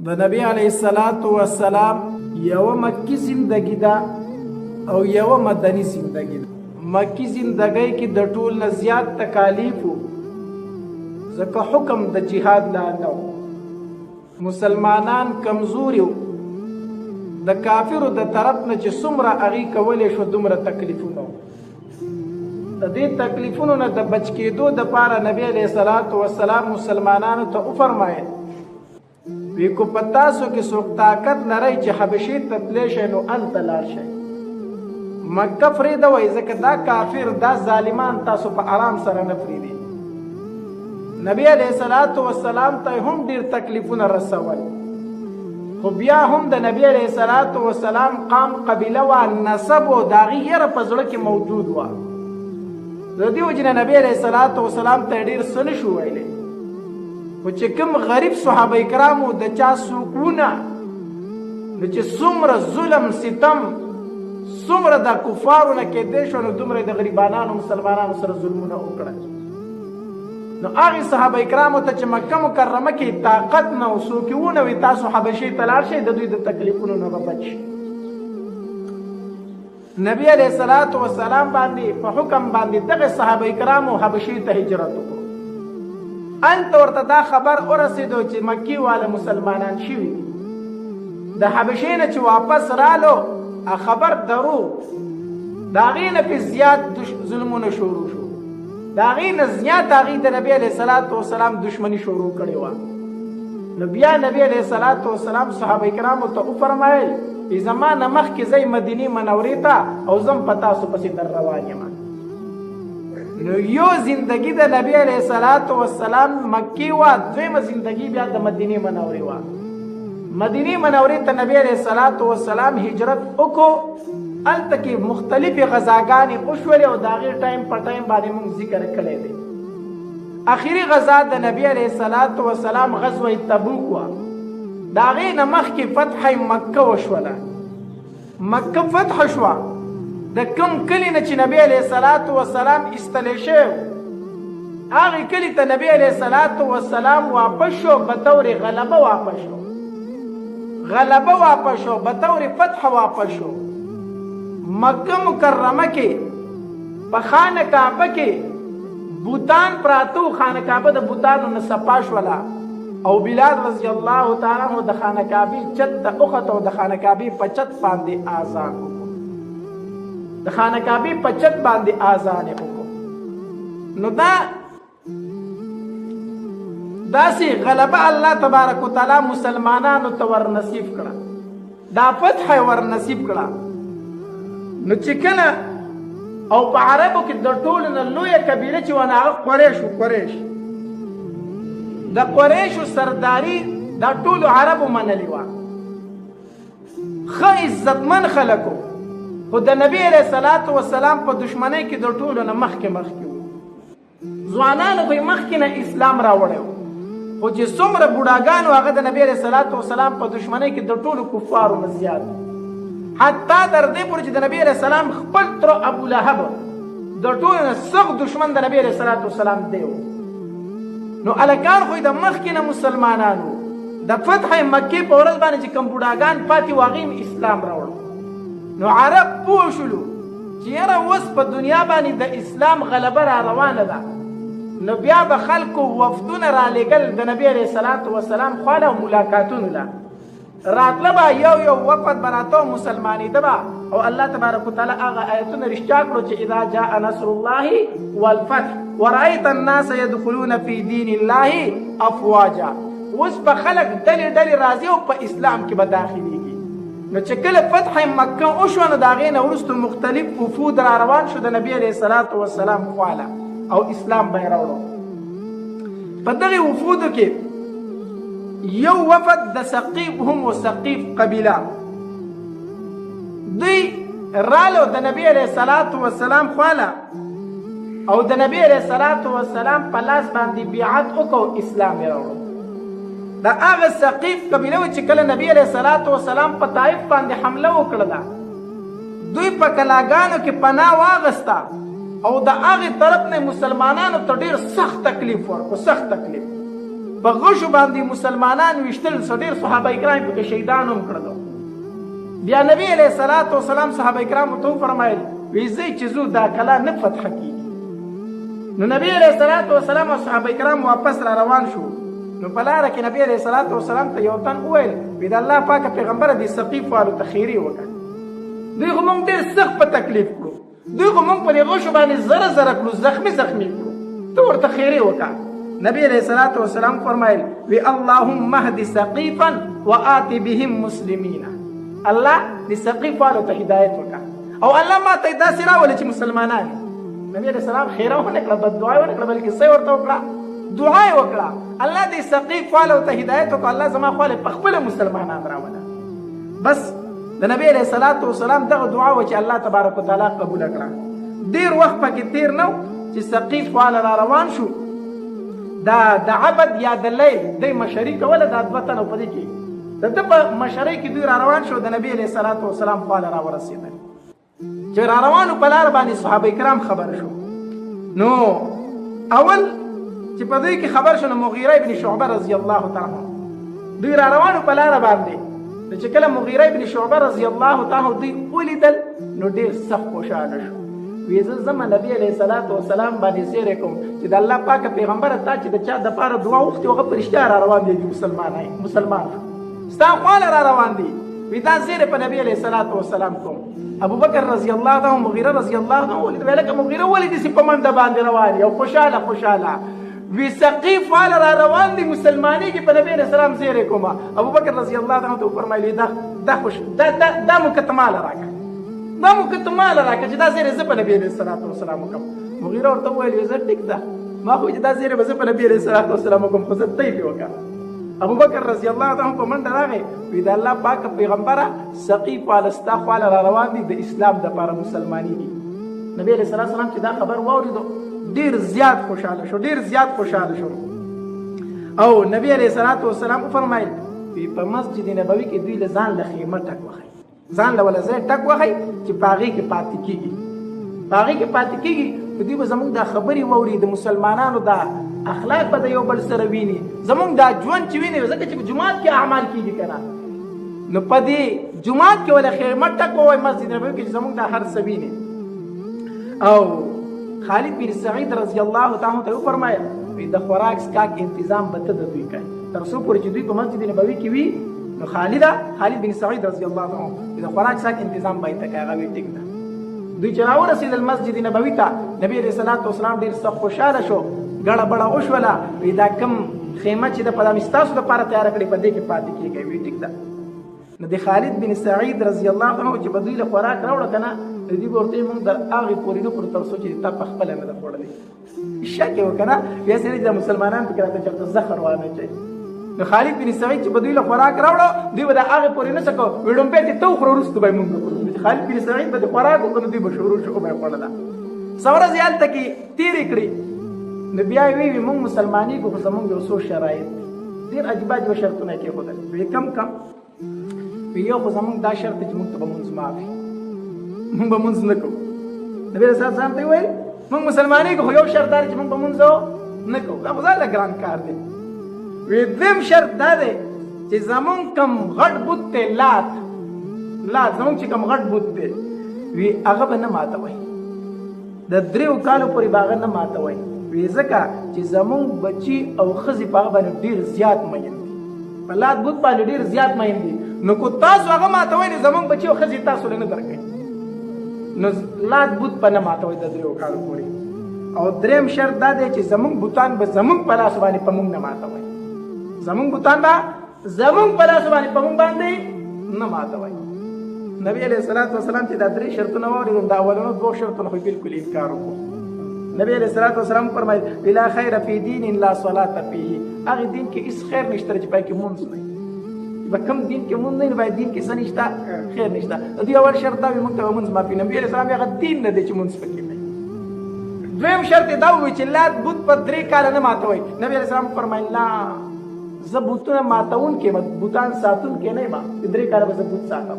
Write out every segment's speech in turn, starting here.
د نبی علیه الصلاة والسلام یوه مکی زندگی ده او یوه مدني زندگی ده. مکی زندګۍ کې د ټول نه زیات تکالیف وو، ځکه حکم د جهاد لا نه و، مسلمانان کمزوري وو، د کافرو د طرف نه چې څومره هغوی کولی شو دومره تکلیفونه وو. د دې تکلیفونو نه د بچ کېدو دپاره نبی علیه الصلاة والسلام مسلمانانو ته وفرمایل، وی کو په تاسو کې څوک طاقت لرئ چې حبشې ته تللی شئ نو هلته لاړ شئ، مکه پرېږدوئ، ځکه دا کافر دا ظالمان تاسو په آرام سره نه پرېږدي. نبی علیه الصلاة والسلام ته هم ډېر تکلیفونه رسول، خو بیا هم د نبی علیه الصلاة والسلام قام قبیله وه، نسب او د هغې یره په زړه کې موجود وه. د دې وجې نه نبی علیه الصلاة والسلام ته ډېر څه نه شو ویلی. خو چې کوم غریب صحابه کرامو د چا سوکونه، نو چې څومره ظلم ستم څومره د کفارو نه کېدی شو، نو دومره د غریبانانو مسلمانانو سره ظلمونه وکړل. نو هغې صحابه کرامو ته چې مکه مکرمه کې طاقت نه و، څوک یې ونه وي، تاسو حبشې ته لاړ شئ، د دوی د تکلیفونو نه به بچ شئ. نبی علیه الصلاة والسلام باندې په حکم باندې دغه صحابه کرامو حبشې ته هجرت وکړو. هلته ورته دا خبر ورسېدو چې مکې واله مسلمانان شوي دي. د حبشې نه چې واپس رالو، خبر درو، د هغې نه پې زیات ظلمونه شروع شو، د هغې نه زیات هغې د نبی علیه الصلاة والسلام دښمني شروع کړې وه. نو بیا نبی علیه الصلاة والسلام صحابه کرامو ته وفرمایل، زما نه مخکې ځئ مدینې منورې ته او زم په تاسو پسې در روان یم. نو یو زندگی د نبی علیه الصلاة والسلام مکې وه، دویمه زندگی بیا د مدینې منورې وه. مدینې منورې ته نبی علیه الصلاة والسلام هجرت وکړو. هلته کې مختلفې غزاګانې وشولې او د هغې ټایم په ټایم باندې موږ ذکر کړی دی. اخري غزا د نبی علیه الصلاة والسلام غزوه تبوک وه. د هغې نه مخکې فتح مکه وشوله، مکه فتح شوه. د کوم کلي نه چې نبی علیه الصلاة والسلام ایستلی شوی و، هغې کلي ته نبی علیه الصلاة والسلام واپس شو، بطور غلبه واپس شو، غلبه واپس شو، بطور فتح واپس شو. مکه مکرمه کې په خانه کعبه کې بوتان پراته وو، خانه کعبه د بوتانو نه صفا شوله او بلال رضی الله تعالی عنہ د خانه کعبې چت ته وخته او د خانه کعبې په چت باندې آذان وکړو، د خانه کعبې په چت باندې آذان وکړو. نو دا داسې غلبه الله تبارک وتعالی مسلمانانو ته ورنصیب کړه، دا فتح ورنصیب کړه. نو چې کله او په عربو کې د ټولو نه لویه قبیله چې ونه هغه قریش و، قریش د قریشو سرداري دا ټولو عربو منلې وه، ښه عزتمن خلک وو، خو د نبي علیه الصلاة والسلام په دښمنۍ کې د ټولو نه مخکې مخکې وو. ځوانانو خو یې مخکې نه اسلام راوړی و، خو چې څومره بوډاګان وو هغه د نبي علیه الصلاة والسلام په دښمنۍ کې د ټولو کفارو نه زیات، حتی تر دې پورې چې د نبي علیه السلام خپل تره ابو لهب د ټولو نه سخت دښمن د نبي علیه الصلاة والسلام دی و. نو هلکان خو یې د مخکې نه مسلمانان وو. د فتح مکې په ورځ باندې چې کوم بوډاګان پاتې وو هغې هم اسلام راوړو. نو عرب پوه شولو چې یاره اوس په دنیا باندې د اسلام غلبه را روانه ده، نو بیا به خلکو وفدونه رالیږل د نبی علیه الصلاة والسلام خواله او ملاقاتونو له راتله به، یو یو وفد به راته او مسلمانېده به. او الله تبارک وتعالی هغه آیتونه رښتیا کړو چې اذا جاء نصر الله والفتح ورأیت الناس يدخلون فی دین الله افواجا. اوس به خلک ډلې ډلې راځي او په اسلام کې به داخلېږي. نو چې کله فتح مکه وشوه، نو د هغې نه وروسته مختلف وفود را روان شو د نبي علیه الصلاة والسلام خواله او اسلام به یې راوړو. په دغې وفودو کې یو وفد د ثقیف هم و، ثقیف قبیله دوی رالو د نبی علیه الصلاة والسلام خواله او د نبی علیه الصلاة والسلام په لاس باندې بیعت وکړو، اسلام یې راوړو. د هغه ثقیف قبیله و چې کله نبی علیه الصلاة والسلام په طائف باندې حمله وکړله، دوی په کلاګانو کې پناه واغسته او د هغې طرف نه مسلمانانو ته ډېر سخت تکلیف ورکړو، سخت تکلیف. په غشو باندې مسلمانان ویشتل. څه ډېر صحابه کرام پکې شهیدان هم کړل. بیا نبی علیه الصلاة والسلام صحابه کرامو ته وفرمایل وی ځئ چې ځو دا کلا نه فتح کېږي. نو نبی علیه الصلاة والسلام او صحابه کرام واپس را روان شو. نو په لاره کې نبی علیه الصلاة والسلام ته یو تن وویل وی د الله پاکه پیغمبره دې ثقیف والو ته خیرې وکړه، دوی خو موږ ډېر سخت په تکلیف کړو، دوی خو موږ په دې غشو باندې زره زره کړو، زخمي زخمي کړو، ته ورته خیرې وکړه. نبی علیه الصلاة والسلام فرمایل وی اللهم اهد ثقیفا وآت بهم مسلمین. الله دې ثقیف والو ته هدایت وکړه او الله ما ته داسې راولي چې مسلمانان. نبی علیه السلام خیره ونه کړه، بد دعا یې ونه کړه، بلکې څه یې ورته وکړه؟ دعا یې وکړه، الله دې ثقیف والو ته هدایت وکړه، الله زما خواله په خپله مسلمانان راوله. بس د نبی علیه الصلاة والسلام دغه دعا وه چې الله تبارک وتعالی قبوله کړه. ډېر وخت پکې تېر نه چې ثقیف واله را روان شو. دا د عبد یا د لیل دی مشري کوله، دا دوه تنه په دې کې د ده په مشرۍ کې دوی را روان شو، د نبی علیه الصلاة والسلام خواله را ورسېدل. چې را روانو په لار باندې صحابه کرام خبر شو. نو اول چې په دوی کې خبر شو نو مغیره ابن شعبه رضی الله تعالی دوی را روانو په لاره باندې. نو چې کله مغیره ابن شعبه رضی الله تعالی دوی ولیدل نو ډېر سخت خوشحاله شو. وی زه زما نبی علیه الصلاة والسلام باندې زیری کوم چې د الله پاک پیغمبره تا چې د چا دپاره دعا وغوښتې هغه په رښتیا را روان دی، مسلمان شو، ستا خواله را روان دی. وی دا زیری په نبی علیه الصلاة والسلام کوم. ابو بکر رضی الله عنه مغیره رضی الله عنه ولید، ویل که مغیره ولې داسې په منډه باندې روان یې او خوشحاله خوشحاله؟ وی ثقیف واله را روان دي، مسلمانېږي، په نبی علیه السلام زیری کوم. ابو بکر رضی الله عنه ته وفرمایل دا دا خوش دا دا دا مکتماله راکړه، دا مکتماله راکړه چې دا زیری زه په نبی علیه الصلاة والسلام وکړم. مغیره ورته وویل زه ټیک ده، ما خو چې دا زیری به زه په نبی علیه الصلاة والسلام وکړم، خو زه ته یې پرې وکړم. ابو بکر رضی الله عنه په منډه راغی، وی د الله پاک پیغمبره ثقیف واله ستا خواله را روان دي، د اسلام دپاره مسلمانېږي. نبی علیه الصلاة والسلام چې دا خبر واورېدو ډېر زیات خوشحاله شو، ډېر زیات خوشحاله شو. او نبی علیه الصلاة والسلام وفرمایل وی په مسجد نبوي کې دوی له ځان له خیمه ټک وهي، ځان له وله ځای ټک وهي چې په هغې کې پاتې کېږي، په هغې کې پاتې کېږي. نو دوی به زموږ دا خبرې واوري، د مسلمانانو دا اخلاق به د یو بل سره ویني، زموږ دا ژوند چې ویني، ځکه چې په جومات کې اعمال کېږي که نه، نو په دې جومات کې وله خیمه ټک ووایي مسجد نبوي کې چې زموږ دا هر څه ویني. او خالد بن سعید رضی الله تعالی ته وفرمایل وی د خوراک څښاک انتظام به ته د دوی کوې تر څو پورې چې دوی په مسجد نبوي کې وي. نو خالد بن سعید رضی الله عنه د خوراک څښاک انتظام به یې ته کوې. هغه وی ټیک ده. دوی چې راورسېدل مسجد نبوي ته، نبی علیه الصلاة والسلام ډېر سخت خوشحاله شو، ګړه بړه وشوله. وی دا کم خیمه چې ده په دا مې ستاسو دپاره تیاره کړې په دې کې پاتې کېږئ. وی ټیک ده. نو د خالد بن سعید رضی الله عنه چې به دوی له خوراک راوړه که نه، نو دوی به ورته ویل موږ در هغې پورې نه خورو تر څو چې تا په خپله نه ده خوړلې. شک یې وکړه نه، بیا سړي د مسلمانان پکې راته چېرته زخر وانه چوي. نو خالد بن سعید چې به دوی له خوراک راوړو دوی به د هغې پورې نه څه کوو، وی ړومبی چې ته وخوره وروسته به یې موږ وخورو. چې خالد بن سعید به د خوراک وکړو نو دوی به شروع شو وبه یې خوړله. څه ورځې هلته کې تېرې کړې. نو بیا یې ویل موږ مسلمانېږو خو زموږ یو څو شرایط دي، ډېر عجیبه عجیبه شرطونه یې کېښودل. وی کم کم وی یو خو زموږ دا شرط دی چې موږ ته به مونځ معاف وي، موږ به مونځ نه کوو. نبي علیه السلام ته یې وویل موږ مسلمانېږو خو یو شرط دا دی چې موږ به مونځ نه کوو، دا خو ځان له ګران کار دی. وی دویم شرط دا دی چې زموږ کوم غټ بت دی لات، لات زموږ چې کوم غټ بت دی وی هغه به نه ماتوئ، د دریو کالو پورې به هغه نه ماتوئ. وی ځکه چې زموږ بچي او ښځې په هغه باندې ډېر زیات مین دي، په لات بت باندې ډېر زیات مین دي، نو که تاسو هغه ماتوئ نو زموږ بچي او ښځې تاسو له نه درکوي. نو لات بت په نه ماتوئ د دریو کالو پورې. او دریم شرط دا دی چې زموږ بتان به زموږ په لاس باندې په موږ نه ماتوئ، زموږ بتان به زموږ په لاس باندې په موږ باندې نه ماتوئ. نبی علیه الصلاة والسلام چې دا درې شرطونه واورېدل، دا اولنو دوو شرطونو خو بالکل انکار وکړو. نبی علیه الصلاة والسلام فرمایل لا خیر فی دین لا صلاة فیه، هغه دین کې هیڅ خیر نشته چې پای کې مونځ نه وي. په کوم دین کې مونځ نه وي باید دین کې څه نشته، خیر نشته. د دوی اول شرط دا وي موږ ته به مونځ معافي. نبی علیه السلام هغه دین نه دی چې مونځ پکې نه وي. دویم شرط یې دا وویل چې لات بت په درې کاله نه ماتوئ. نبی علیه السلام فرمایل نه، زه بتونه ماتونکی یم، بتان ساتونکی نه یم، چې درې کاله به زه بت ساتم،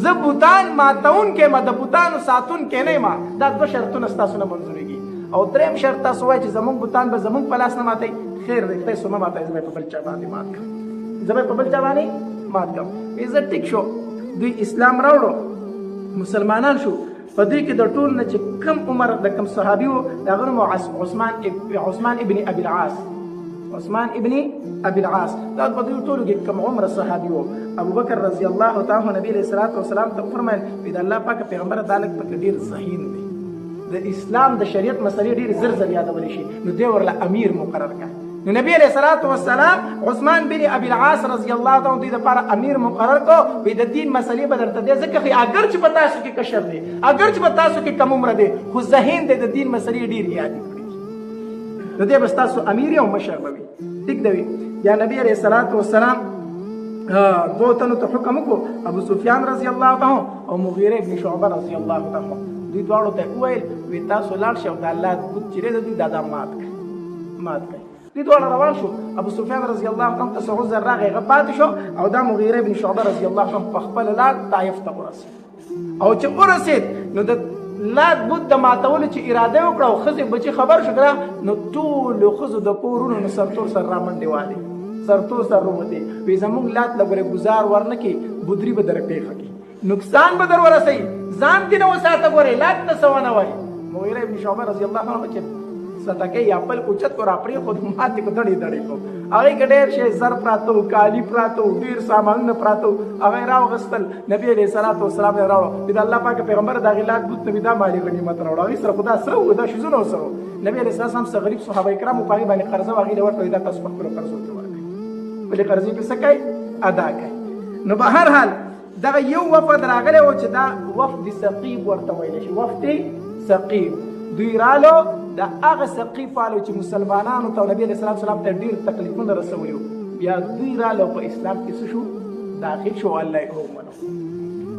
زه بتان ماتونکی یم، د بتانو ساتونکی نه یم. دا دوه شرطونه ستاسو نه منظورېږي. او دریم شرط تاسو وایئ چې زموږ بتان به زموږ په لاس نه ماتوي. خیر دی، تاسو مه ماته، زه به په بل چا باندې مات کړم، زه به په بل چا باندې مات کړم. زه ټیک شو. دوی اسلام راوړو، مسلمانان شو. په دوی کې د ټول نه چې کم عمر د کم صحابي وو، د هغه نوم عثمان ابن ابي العاص، عثمان ابن ابي العاص، دا په دوی ټولو کې کم عمر صحابي وو. ابو بکر رضی الله تعالی عنہ نبی علیہ الصلوۃ والسلام ته فرمایل، د الله پاک پیغمبر دالک پکې ډیر ذهین دی، د اسلام د شریعت مسلې ډیر زر زر یادول شي، نو دی ورله امیر مقرر کړ. نو نبی علیہ الصلوۃ والسلام عثمان بن ابي العاص رضی الله تعالی عنہ لپاره امیر مقرر کو. وی د دین مسلې به درته دی ځکه خو اگر چې په تاسو کې کشر دی، اگر چې په تاسو کې کم عمر دی، خو ذهین دی، د دین مسلې ډیر یاد کړي، نو دی به تاسو امیر او مشر به وي. ټیک دی. یا نبی علیہ الصلوۃ والسلام دوه تنو ته حکم وکړو، ابو سفیان رضی الله تعالی او مغیره ابن شعبه رضی الله تعالی، دوی دواړو ته وویل، وی تاسو لاړ شئ او د الله بت چې دی دوی دا مات کړئ، مات کړئ. دوی دواړه روان شو. ابو سفیان رضی الله عنه ته څه عذر راغی، هغه پاتې شو، او دا مغیره ابن شعبه رضی الله عنه په خپله لاړ طایف ته ورسېد. او چې ورسېد نو د لات بت د ماتولو چې اراده وکړه او ښځې بچي خبر شو کړه، نو ټولو ښځو د کورونو نو سرتور سر رامنډې والې، سرتور سر ووتې، وی زمونږ لات له ګورې ګزار ورنه کړي، بودري به در پېښه کړي، نقصان به در ورسوي، ځان دې نه وساته، ګورې لات ته څه ونه وایي. مغیره ابن شعبه رضی الله عنه چې ستکې یا پل اوچت کو را پرېښود، ماتې کو، دړې دړې کو. هغې کې ډېر شی زر پراته وو، کالي پراته وو، ډېر سامانونه پراته وو، هغه یې راوغستل، نبي علیه الصلات والسلام یې راوړو. د الله پاک پیغمبر د هغې لات بت نه مې دا مالي غنیمت راوړو، هغې سره خو دا سره وو، دا شیزونه ورسره وو. نبي علیه الصلات والسلام څه غریب صحابه کرامو په هغې باندې قرضه وه، هغې له ورکړه، دا تاسو په خپلو قرضو کې ورکړئ، خپلې قرضې پې څه کوئ، ادا کوئ. نو به هر حال دغه یو وفد راغلی و چې دا وفد ثقیف ورته ویلی شي، وفد ثقیف. دوی رالو، د هغه ثقیف والو چې مسلمانانو ته نبی علیه الصلاه والسلام ته ډېر تکلیفونه رسولي وو، بیا دوی رالو په اسلام کې څه شو، داخل شو، الله یې ومنو.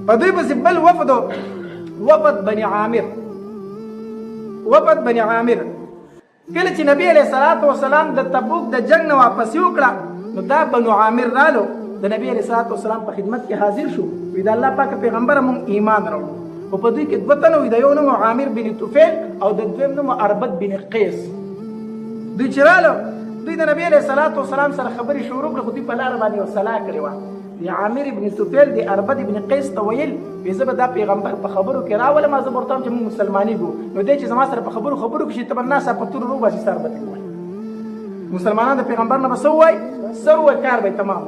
په دوی پسې بل وفد، وفد بني عامر. وفد بني عامر کله چې نبی علیه الصلاة والسلام د تبوک د جنگ نه واپسې وکړه، نو دا بنو عامر رالو د نبی علیه الصلاة والسلام په خدمت کې حاضر شو، وی د الله پاک پیغمبر مونږ ایمان راوړو. خو په دوی کې دوه تنه وي، د یو نوم عامر بن طفیل او د دویم نوم اربد بن قیس. دوی چې رالو دوی د نبی علیه الصلاة والسلام سره خبرې شروع کړې، خو دوی په لاره باندې یو سلا کړې وه. د عامر ابن طفیل د اربد ابن قیس ته ویل، وی زه به دا پیغمبر په خبرو کې راولم، زه به ورته وایم چې موږ مسلمانېږو، نو دی چې زما سره په خبرو خبرو کې شي، ته به ناسا په تورو وباسي، سر به ترې ووایي. مسلمانان د پیغمبر نه به څه ووایي؟ سر ووایي، کار به یې تمام.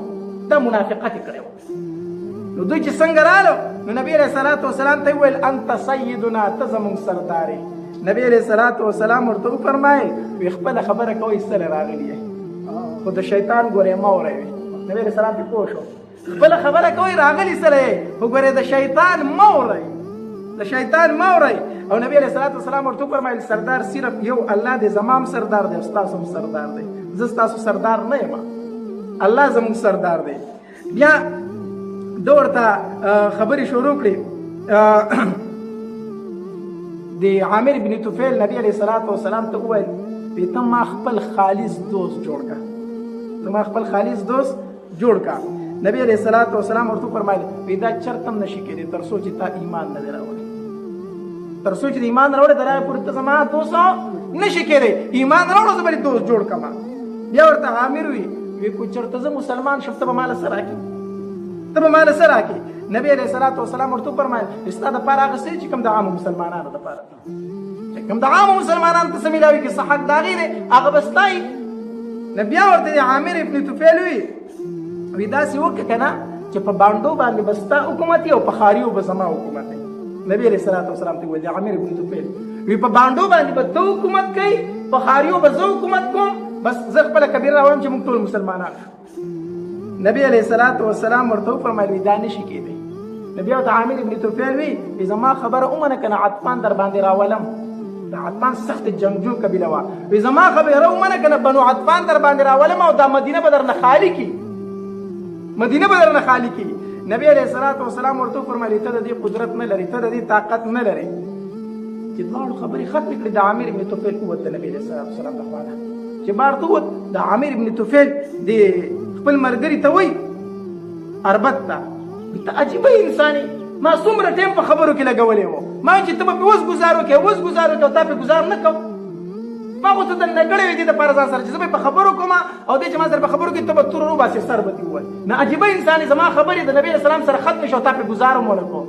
دا منافقت یې کړی و. نو دوی چې څنګه رالو، نو نبی علیه الصلاة والسلام ته یې وویل، انت سیدنا، ته زموږ سردار یې. نبی علیه الصلاة والسلام ورته وفرمایل، وی خپله خبره کوئ، څه له راغلي یې، خو د شیطان ګورې مه اورئ. نبی علیه السلام پرې پوه شو، خپله خبره کوئ، راغلي سره یې، خو ګورې د شیطان مه اورئ، د شیطان مه اورئ. او نبی علیه الصلاة والسلام ورته وفرمایل، سردار صرف یو الله دی، زما هم سردار دی او ستاسو هم سردار دی، زه ستاسو سردار نه یم، الله زموږ سردار دی. بیا ده ورته خبرې شروع کړې. د عامر بن طفیل نبی علیه الصلاة والسلام ته وویل، وی ته ما خپل خالص دوست جوړ کړه، ته ما خپل خالص دوست جوړ کړه. نبی علیه الصلاة والسلام ورته وفرمایل، وی دا چرته هم نشي کېدی تر څو چې تا ایمان نه دی راوړی، تر څو چې ایمان راوړی تر هغې پورې ته زما دوست نشي کېدی، ایمان راوړه زه به دې دوست جوړ کړم. بیا ورته عامر وی، وی کو چرته زه مسلمان شم ته به ماله څه راکړې، ته به ماله څه راکړې؟ نبی علیه الصلاة والسلام ورته وفرمایل، ستا دپاره هغه څه چې کوم د عامو مسلمانانو دپاره دي، چې کوم د عامو مسلمانانو ته څه میلاوي کې څه حق د هغې دی، هغه به ستا وي. نو بیا ورته د عامر ابن طفیل وی، وی داسې وکړه که نه چې په بانډو باندې به ستا حکومت وي او په ښاریو به زما حکومت وي. نبی علیه الصلاة والسلام ته وویل د عامر ابن طفیل، وی په بانډو باندې به ته حکومت کوي، په ښاریو به زه حکومت کوم، بس زه خپله قبیله راوړم چې موږ ټول مسلمانان شو. نبی علیه الصلاة والسلام ورته وفرمایل، وی دا نشي کېدی. نو بیا ورته عامر ابن طفیل وی، وی زما خبره ومنه که نه عطفان در باندې راولم. د عطفان سخت جنګجو قبیله وه. وی زما خبره ومنه که نه بنو عطفان در باندې راولم او دا مدینه به درنه خالي کړي، مدینه به درنه خالي کړي. نبی علیه الصلاة والسلام ورته وفرمایل، ته د دې قدرت نه لرې، ته د دې طاقت نه لرې. چې دواړو خبرې ختمې کړې، د عامر ابن طفیل ووت د نبی علیه الصلاة والسلام د خوا نه. چې بار ته ووت، د عامر ابن طفیل د خپل ملګري ته وایي، اربد ته، ته عجیبه انسان یې، ما څومره ټایم په خبرو کې لګولی و، ما چې ته به پې اوس ګزار وکړې، اوس ګزار وکړې، او تا پې ګزار نه کوو. ما خو څه درنه کړی وي دې دپاره ځان سره چې زه به په خبرو کوم او دی چې ما سره په خبرو کې ته به توره وباسې سر به دې ووایي. نه عجیبه انسان یې، زما خبرې د نبي علیه السلام سره ختمې شو، تا پرې ګزار هم ونه کړو.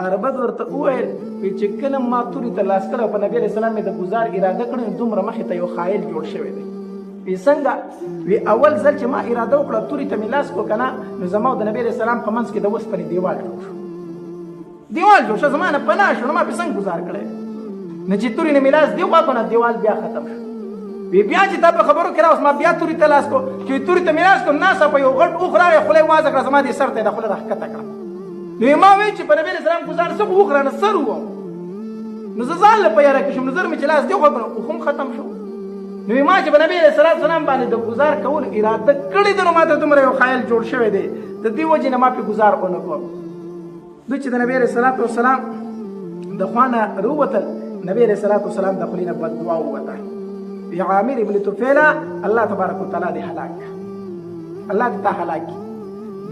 اربد ورته وویل وی چې کله ما تورې ته لاس کړی او په نبي علیه السلام مې د ګزار اراده کړې، نو دومره مخې ته یو خایل جوړ شوی دی. وی څنګه؟ وی اول ځل چې ما اراده وکړه تورې ته مې لاس کړو که نه، نو زما او د نبي علیه السلام په منځ کې د اوسپنې دیوال جوړ شو، دیوال جوړ شو، زما نه پناه شو، نو ما پرې څنګه ګزار کړی؟ نو چې تورې نه مې لاس دی خوا کړو، نو دیوال بیا ختم شو. وی بیا چې تا په خبرو کې راوست، ما بیا تورې ته لاس کړو، چې تورې ته مې لاس کړو، ناڅاپه یو غټ اوښ راغی، خوله یې وازه کړه، زما دې سر ته یې د خوله راښکته کړه. نو ما ویل چې په نبي علیه السلام ګزار څه، خو اوښ رانه سر ووم، نو زه ځان له په یاره کې شوم، نو زر مې چې لاس دی خوا کړو، اوښ هم ختم شو. نو ما چې په نبي علیه السلام باندې د ګزار کولو اراده کړې ده، نو ما ته دومره یو خیال جوړ شوی دی، د دې وجې نه ما پرې ګزار ونه کړو. دوی چې د نبي علیه الصلاة والسلام د خوا نه راووتل، نبي علیه الصلاة والسلام د خولې نه بددعا ووته، وی عامر ابن طفیله الله تبارک وتعالی دې هلاک کړه، الله دې تا هلاک کړي.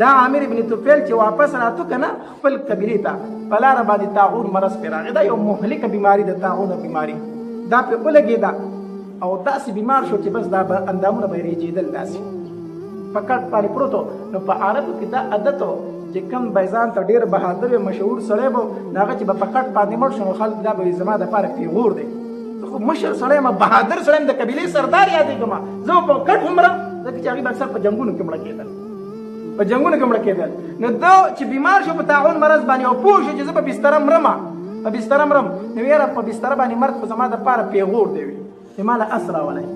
دا عامر ابن طفیل چې واپس راتو که نه خپل قبیلې ته، په لاره باندې طاعون مرض پرې راغی، دا یو مهلکه بیماري ده، طاعون بیماري، دا پرې ولګېده او داسې بیمار شو چې بس دا به اندامونه به یې رېږېدل، داسې په کټ باندې پروت و. نو په عربو کې دا عادت و چې کوم به ځان ته ډېر بهادر وي، مشهور سړی به و، نو هغه چې به په کټ باندې مړ شو، نو خلک دا به وایي زما دپاره پیغور دی، زه خو مشر سړی یم، بهادر سړی یم، د قبیلې سردار یادېږم، زه به په کټ ومرم، ځکه چې هغوی به اکثر په جنګونو کې مړه کېدل، په جنګونو کې مړه کېدل. نو ده چې بیمار شو په طاعون مرض باندې او پوه شو چې زه په بستره مرم، په بستره مرم، نو یاره په بستره باندې مرګ خو زما دپاره پیغور دی، وي چې ما له اس راولی،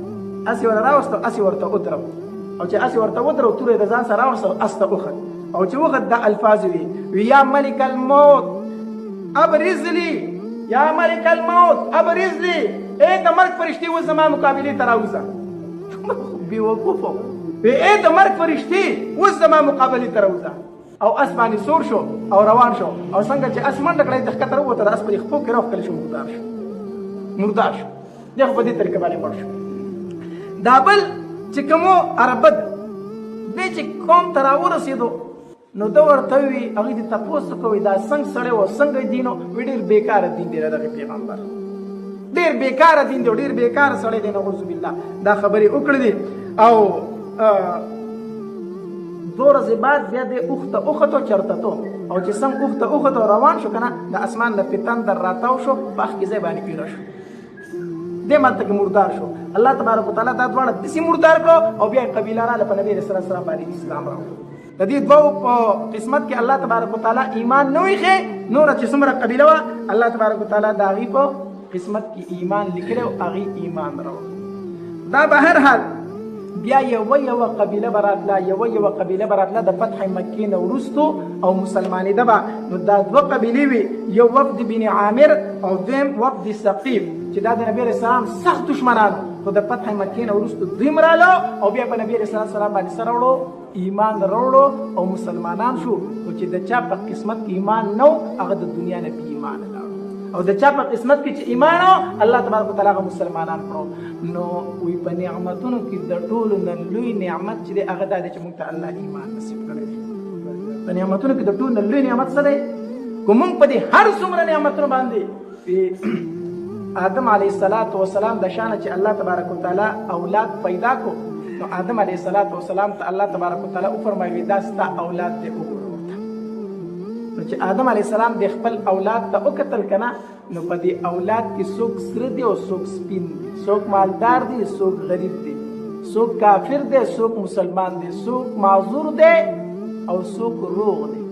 اس یې ورته راوستو، اس یې ورته ودرو، او چې اس یې ورته ودرو، توره یې د ځان سره راوسته، اس ته وخت، او چې وخت دا الفاظ وي، وي یا ملک الموت ابرز لي، یا ملک الموت ابرز لي، ای د مرګ فرشتې اوس زما مقابلې ته راوځه. بېوقوف و، وي ای د مرګ فرشتې اوس زما مقابلې ته راوځه. او اس باندې سور شو او روان شو، او څنګه چې اس منډه کړه، د ښکته راووته، د اس په خپو کې راوښکل شو، مردار شو، مردار شو. دی خو په دې طریقه باندې مړ شو. دا بل چې کوم عربد دی چې قوم ته راورسېدو، نو ده ورته وویل، هغوی دې تپوس وکړو، دا څنګه سړی و، څنګه دین و؟ وی ډېر بېکاره دین دی دغه پیغمبر، ډېر بېکاره دین دی، ډېر بېکاره سړی دی، نعوذ بالله. دا خبرې وکړې دي. او دوه ورځې بعد بیا دی اوښ ته وختو، چېرته ته، او چې څنګه اوښ ته وختو روان شو که نه، د اسمان له پتندر راتاو شو، په اخ کې ځای باندې پیره شو، دې مالته کې مردار شو. الله تبارک وتعالی دا دواړه داسې مردار کړو، او بیا یې قبیله راغله، په نبي علیه السلام باندې اسلام راوړ. د دې دوو په قسمت کې الله تبارک وتعالی ایمان نه ویښی، نوره چې څومره قبیله وه الله تبارک وتعالی د هغې په قسمت کې ایمان لیکلی او هغې ایمان راوړ. دا به هر حال بیا یوه یوه قبیله به راتله، یوه یوه قبیله به راتله د فتح مکې نه وروستو او مسلمانېده به. نو دا دوه قبیلې وې، یو وفد بن عامر او دویم وفد ثقیف، چې دا د نبي علیه السلام سخت دښمنان وو، خو د فتح مکې نه وروستو دوی هم رالو او بیا په نبي علیه السلام باندې څه راوړو؟ ایمان راوړو او مسلمانان شو. خو چې د چا په قسمت کې ایمان نه و، هغه د دنیا نه بې ایمانه لاړو، او د چا په قسمت کې چې ایمان و، الله تبارک وتعالی هغه مسلمانان کړو. نو وی په نعمتونو کې د ټولو نه لوی نعمت چې دی هغه دا دی چې موږ ته الله ایمان نصیب کړی دی. په نعمتونو کې د ټولو نه لوی نعمت څه دی؟ که موږ په دې هر څومره نعمتونو باندې آدم علیه الصلاة والسلام د شانه چې الله تبارک وتعالی اولاد پیدا کو، نو آدم علیه الصلاة والسلام ته الله تبارک وتعالی وفرمایل دا ستا اولاد دی وګوره ورته. نو چې آدم علیه السلام د خپل اولاد ته وکتل که نه، نو په دې اولاد کې څوک سره دی او څوک سپین دی، څوک مالدار دی، څوک غریب دی، څوک کافر دی، څوک مسلمان دی، څوک معذور دی او څوک روغ دی،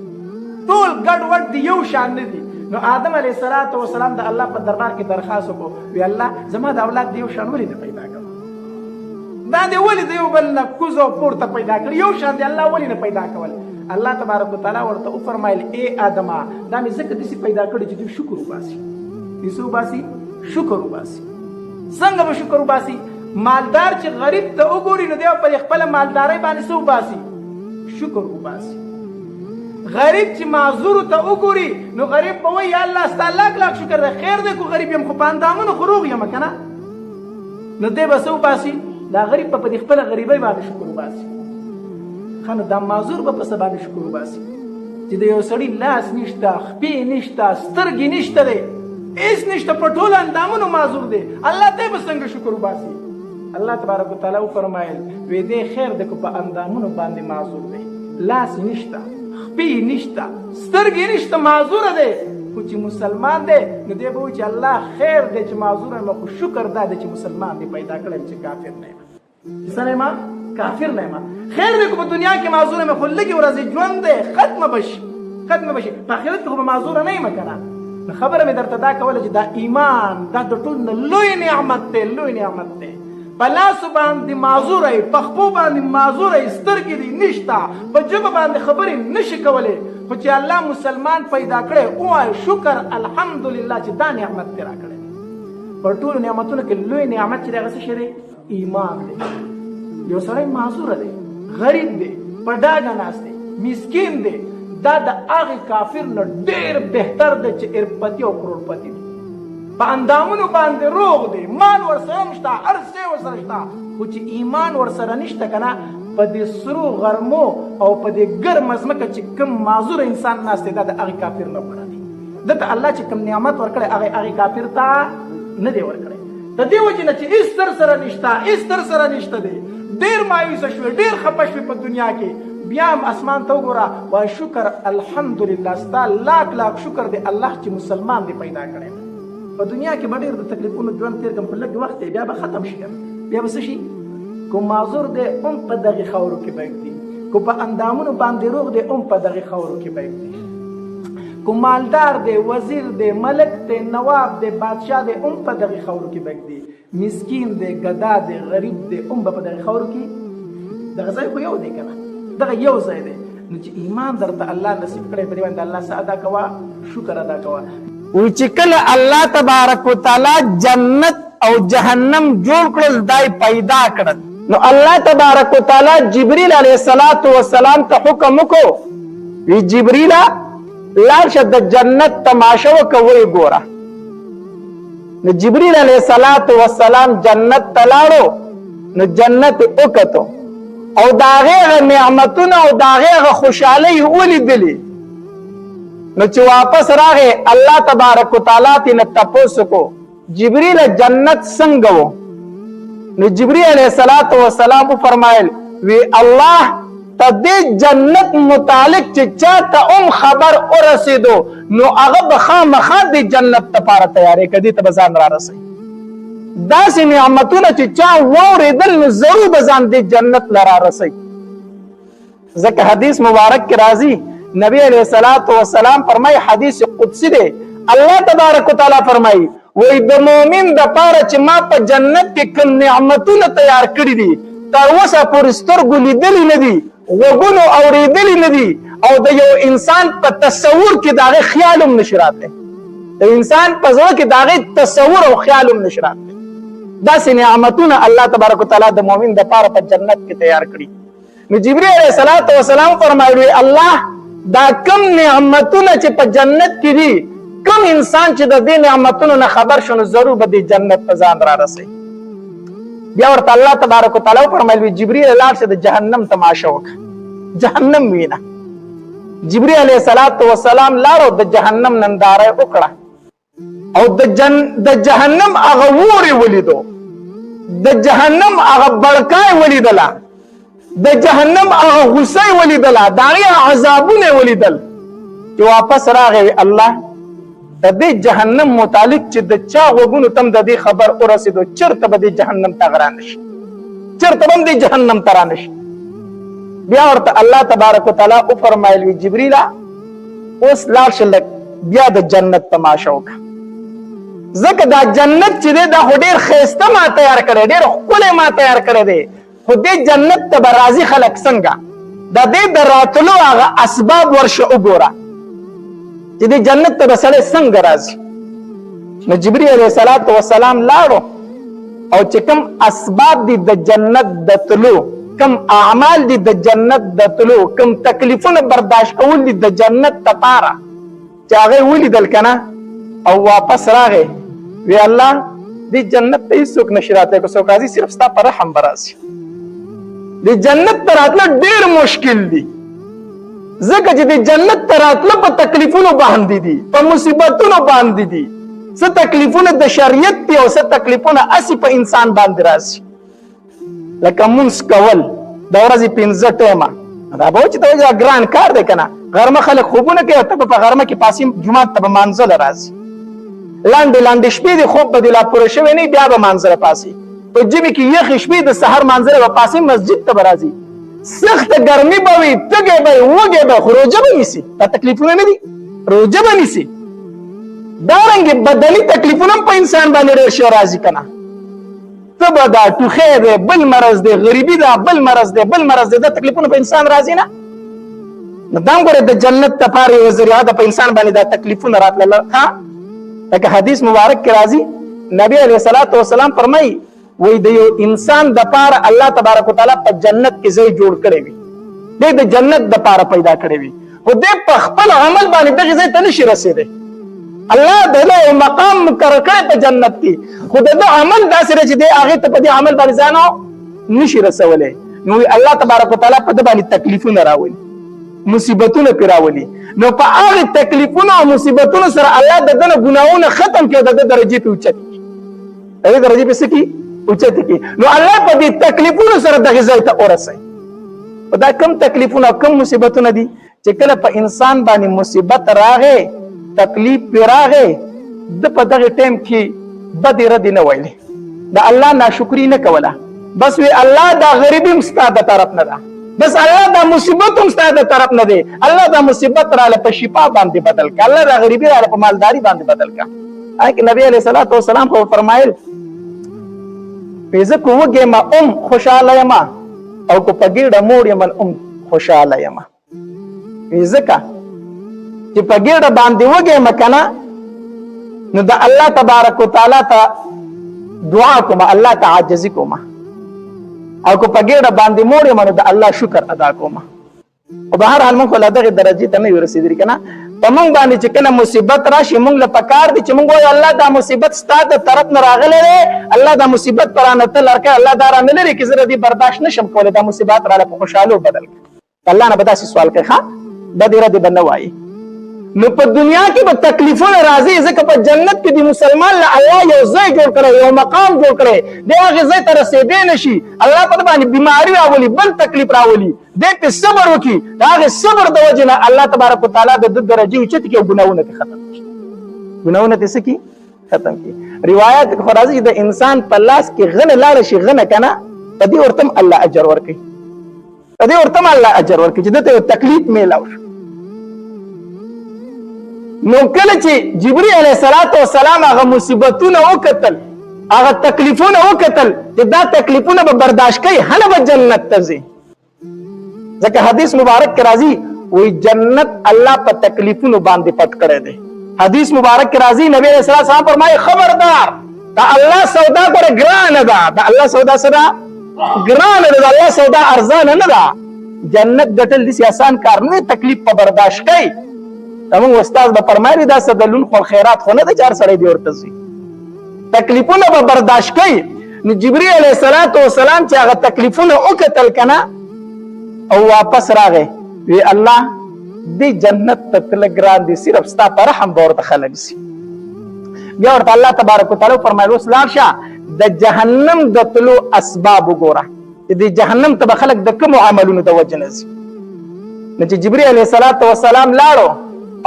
ټول ګډوډ دی، یو شان نه دي. نو آدم علیه الصلاة والسلام د الله په دربار کې درخواست وکړو، وی الله زما د اولاد د یو شان ولې نه پیدا کړ؟ دا دې ولې د یو بل نه کوز او پورته پیدا کړ؟ یو شان دی الله ولې نه پیدا کول؟ الله تبارک وتعالی ورته وفرمایل ای آدمه، دا مې ځکه داسې پیدا کړی چې دوی شکر وباسي. دوی څه وباسي؟ شکر وباسي. څنګه به شکر وباسي؟ مالدار چې غریب ته وګوري نو دی په خپله مالدارۍ باندې څه وباسي؟ شکر وباسي. غریب چې معذور ته وګوري نو غریب به وایي یا الله ستا لاک لاک شکر دی، خیر دی کو غریب یم خو په اندامونو خو روغ یم که نه. نو دی به څه وباسي؟ دا غریب به په دې خپله غریبۍ باندې شکر وباسي. ښه، نو دا معذور به په څه باندې شکر وباسي؟ چې د یو سړي لاس نشته، خپې نشته، سترګې نشته دی، هیڅ نشته، په ټولو اندامونو معذور دی، الله ته به څنګه شکر وباسي؟ الله تبارک وتعالی وفرمایل، وی دې خیر دی که په اندامونو باندې معذور دی، لاس نشته، خپې نشته، سترګې نشته، معذور دی، خو چې مسلمان دی نو دی به وایي چې الله خیر دی چې معذور یم، خو شکر دا دی چې مسلمان دی پیدا کړی چې کافر نه یم. څه نه یم؟ کافر نه یم. خیر دی که په دنیا کې معذور یم، خو لږې ورځې ژوند دی، ختمه به شي، ختمه به شي، په آخرت کې خو به معذوره نه یم که نه. نو خبره مې درته دا کوله چې دا ایمان دا د ټولو نه لوی نعمت دی، لوی نعمت دی. په لاسو باندې معذوره یې، په خپو باندې معذوره یې، سترګې دې نشته، په ژبه باندې خبرې نشي کولی، خو چې الله مسلمان پیدا کړی ووایه شکر الحمدلله چې دا نعمت دې راکړی دی. په ټولو نعمتونو کې لوی نعمت چې دی هغه څه شی دی؟ ایمان دی. یو سړی معذوره دی، غریب دی، په ډاګه ناست دی، مسکین دی، دا د هغې کافر نه ډېر بهتر دی چې اربپتی او کروڑپتی دی، په اندامونو باندې روغ دی، مال ورسره هم شته، هر څه ورسره شته، خو چې ایمان ورسره نشته که نه، په دې سرو غرمو او په دې ګرمه ځمکه چې کوم معذور انسان ناست دی، دا د هغې کافر نه غوره دی. ده ته الله چې کوم نعمت ورکړی هغه هغې کافر ته نه دی ورکړی. د دې وجې نه چې هېڅ تر سره نشته، هېڅ تر سره نشته دی، ډېر مایوسه شوې، ډېر خفه شوې په دنیا کې، بیا هم اسمان ته وګوره، وایه شکر الحمدلله، ستا لاک لاک شکر دی الله چې مسلمان دی پیدا کړی. په دنیا کې به ډېر د تکلیفونو ژوند تېر کړم، خو لږ وخت دی بیا به ختم شي، بیا به څه شي؟ که معذور دی هم په دغې خاورو کې به ږدي، که په اندامونو باندې روغ دی هم په دغې خاورو کې به ږدي، که مالدار دی، وزیر دی، ملک دی، نواب دی، بادشاه دی هم په دغې خاورو کې به ږدي، مسکین دی، ګدا دی، غریب دی هم به په دغې خاورو کې. دغه ځای خو یو دی که نه، دغه یو ځای دی. نو چې ایمان درته الله نصیب کړی، په دې باندې الله څه ادا کوه؟ شکر ادا کوه. وی چې کله الله تبارک وتعالی جنت او جهنم جوړ کړل، دای پیدا کړل، نو الله تبارک وتعالی جبرئیل علیه الصلاۃ والسلام ته حکم وکړو، وی جبرئیل لاړ شه د جنت تماشه وکړه، ویې ګوره. نو جبرئیل علیه الصلاۃ والسلام جنت ته لاړو، نو جنت یې وکتو او د هغې هغه نعمتونه او د هغې هغه خوشحالۍ یې ولیدلې. نو چې واپس راغی، الله تبارک وتعالی ترې نه تپوس وکړو، جبرئیل جنت څنګه و؟ نو جبرئیل علیه الصلاۃ والسلام وفرمایل، وی الله ته دې جنت متعلق چې چاته هم خبر ورسېدو، نو هغه به خامخا دې جنت لپاره تیاری کوي، دې ته به ځان را رسوي. داسې نعمتونه چې چا واورېدل، نو ضرور به ځان دې جنت له را رسوي. ځکه حدیث مبارک کې راځي، نبی علیه الصلاۃ والسلام فرمایي، حدیث قدسی دی، الله تبارک وتعالی فرمایي، وایي د مؤمن د پاره چې ما په جنت کې کوم نعمتونه تیار کړي دي، تر اوسه پورې سترګو لیدلي نه دي، غوږونو اورېدلي نه دي، او د یو انسان په تصور کې د هغې خیال هم نشي راتلی، د انسان په زړه کې د هغې تصور او خیال هم نشي راتلی. داسې نعمتونه الله تبارک وتعالی د مؤمن د پاره په جنت کې تیار کړي. نو جبرئیل علیه الصلاۃ والسلام فرمایلی، الله دا کم نعمتونه چې په جنت کې دي، کم انسان چې د دې نعمتونو نه خبر شو، نو ضرور به دې جنت ته ځان را رسوي. بیا ورته الله تبارک وتعالی وفرمایل، جبرئیل لاړ شه د جهنم تماشه وکړه، جهنم وینه. جبرئیل علیه الصلاۃ والسلام لاړ او د جهنم ننداره وکړه، او د جهنم هغه اور یې ولیدو، د جهنم هغه بړکا یې ولیدله، د جهنم هغه غصه یې ولیدله، د هغې عذابونه یې ولیدل. چې واپس راغی، الله د دې جهنم متعلق چې د چا غوږونو ته هم د دې خبر ورسېدو، چېرته به دې جهنم ته هغه رانه شي، چېرته به هم دې جهنم ته رانه شي. بیا ورته الله تبارک وتعالی وفرمایل، وی جبریله اوس لاړ شه لږ بیا د جنت تماشه وکړه، ځکه دا جنت چې دی دا خو ډېر ښایسته ما تیار کړی، ډېر ښکلی ما تیار کړی دی، خو دې جنت ته به راځي خلک څنګه؟ د دې د راتلو هغه اسباب ورشه وګوره چې دې جنت ته به سړی څنګه راځي. نو جبرئیل علیه الصلاة والسلام لاړو او چې کوم اسباب دي د جنت د تلو، کوم اعمال دي د جنت د تلو، کوم تکلیفونه برداشت کول دي د جنت لپاره، چې هغه ولیدل که نه، او واپس راغی، وی الله دې جنت ته هیڅوک نشي راتلی، که څوک راځي صرف ستا په رحم به راځي. د جنت ته راتله ډېر مشکل دي، ځکه چې د جنت ته راتله په تکلیفونو باندې دي، په مصیبتونو باندې دي. څه تکلیفونه د شریعت دي او څه تکلیفونه هسې په انسان باندې راځي، لکه مونځ کول د ورځې 5 ټیمه. دا به چې ته ګران کار دی که نه، غرمه خلک خوبونه کوي او ته به په غرمه کې پاسې جومات ته به مانځله راځي، لاندې لاندې شپې دي، خوب به دې لا پوره شوی نه، بیا به مانځله پاسې. په ژمي کې یخې شپې د سحر مانځله به پاسې مسجد ته به راځي، سخته ګرمي به وي، تږی به وي، وږی به، خو روژه به نیسي. دا تکلیفونه نه دي؟ روژه به نیسي. دارنګې بدني تکلیفونه هم په انسان باندې ډېر شی راځي که نه، تبه ده، ټوخی دی، بل مرض دی، غریبي ده، بل مرض دی، بل مرض دی، دا تکلیفونه په انسان راځي نه. نو دا هم ګوره د جنت دپاره یوه ذریعه ده، په انسان باندې دا تکلیفونه راتلل. ها لکه حدیث مبارک کې راځي، نبی علیه الصلاة والسلام فرمایي، وایي د یو انسان دپاره الله تبارک وتعالی په جنت کې ځای جوړ کړی وي، دی د جنت دپاره پیدا کړی وي، خو دی په خپل عمل باندې دغې ځای ته نشي رسېدی. الله د ده یو مقام مقرر کړی په جنت کې، خو د ده عمل داسې دی چې دی هغې ته په دې عمل باندې ځان نشي رسولی. نو الله تبارک وتعالی په ده باندې تکلیفونه راولي، مصیبتونه پرې راولي. نو په هغې تکلیفونو او مصیبتونو سره الله د ده نه ګناهونه ختم کړي او د ده درجې پرې اوچتې کړي، د دې درجې پرې څه کړي؟ اوچتې کړي. نو الله په دې تکلیفونو سره دغې ځای ته ورسوي. خو دا کم تکلیفونه او کم مصیبتونه دي چې کله په انسان باندې مصیبت راغی، تکلیف پرې راغی، ده په دغه ټایم کې بدې ردې نه ویلې، د الله ناشکري نه کوله، بس وی الله دا غریبي هم ستا د طرف نه ده، بس الله دا مصیبت هم ستا د طرف نه دی، الله دا مصیبت راله په شفا باندې بدل کړه، الله دا غریبي راله په مالداري باندې بدل کړه. هغه نبی علیه الصلاة والسلام خو فرمایل، زه که وږی یم هم خوشحاله یم او که په ګېډه موړ یم هم خوشحاله یم. ځکه چې په ګېډه باندې وږی یم که نه، نو د الله تبارک وتعالی ته دعا کوم، الله ته عاجزي کوم، او که په ګېډه باندې موړ یم نو د الله شکر ادا کوم. خو به هر حال موږ خو لا دغې درجې ته نه یو رسېدلي که نه. په موږ باندې چې کله مصیبت راشي، موږ له پکار دي چې موږ وایو الله دا مصیبت ستا د طرف نه راغلی دی، الله دا مصیبت په رانه ته لر کړه، الله دا رانه لرې کړي، زه د دې برداشت نه شم کولی، دا مصیبت راله په خوشحالو بدل کړه. الله نه به داسې سوال کوي، ښه بدې ردې به نه وایي. نو په دنیا کې به تکلیفونه راځي، ځکه په جنت کې د مسلمان له الله یو ځای جوړ کړی، یو مقام جوړ کړی دی، هغې ځای ته رسېدی نه شي. الله په ده باندې بیماري راولي، بل تکلیف راولي، دی پرې صبر وکړي، د هغې صبر د وجې نه الله تبارک وتعالی د ده درجې اوچتې کړي او ګناهونه ترې ختم کړي، ګناهونه ترې څه کړي؟ ختم کړي. روایت خو راځي چې د انسان په لاس کې غنه لاړه شي، غنه که نه، په دې ورته هم الله اجر ورکوي، په دې ورته هم الله اجر ورکوي چې ده ته یو تکلیف میلاو شو. نو کله چې جبرئیل علیه الصلاة والسلام هغه مصیبتونه وکتل، هغه تکلیفونه وکتل چې دا تکلیفونه به برداشت کوي، هله به جنت ته ځي. ځکه حدیث مبارک کې راځي، وی جنت الله په تکلیفونو باندې پټ کړی دی. حدیث مبارک کې راځي، نبی علیه الصلاة والسلام فرمایي، خبردار، د الله سودا ګوره ګرانه ده، د الله سودا څه ده؟ ګرانه ده، د الله سودا ارزانه نه ده. جنت ګټل داسې اسان کار نه دی، تکلیف په برداشت کوي. زموږ استاد به فرمایلي، دا څه د لون خو خیرات خو نه دی چې هر سړی دې ورته ځي، تکلیفونه به برداشت کوي. نو جبرئیل علیه الصلاة والسلام چې هغه تکلیفونه وکتل که نه، او واپس راغی، وی الله دې جنت ته تله ګران دي، صرف ستا په رحم به ورته خلک ځي. بیا ورته الله تبارک وتعالی وفرمایل، اوس لاړ شه د جهنم د تلو اسباب وګوره چې د جهنم ته به خلک د کومو عملونو د وجې نه ځي. نو چې جبرئیل علیه الصلاة والسلام لاړو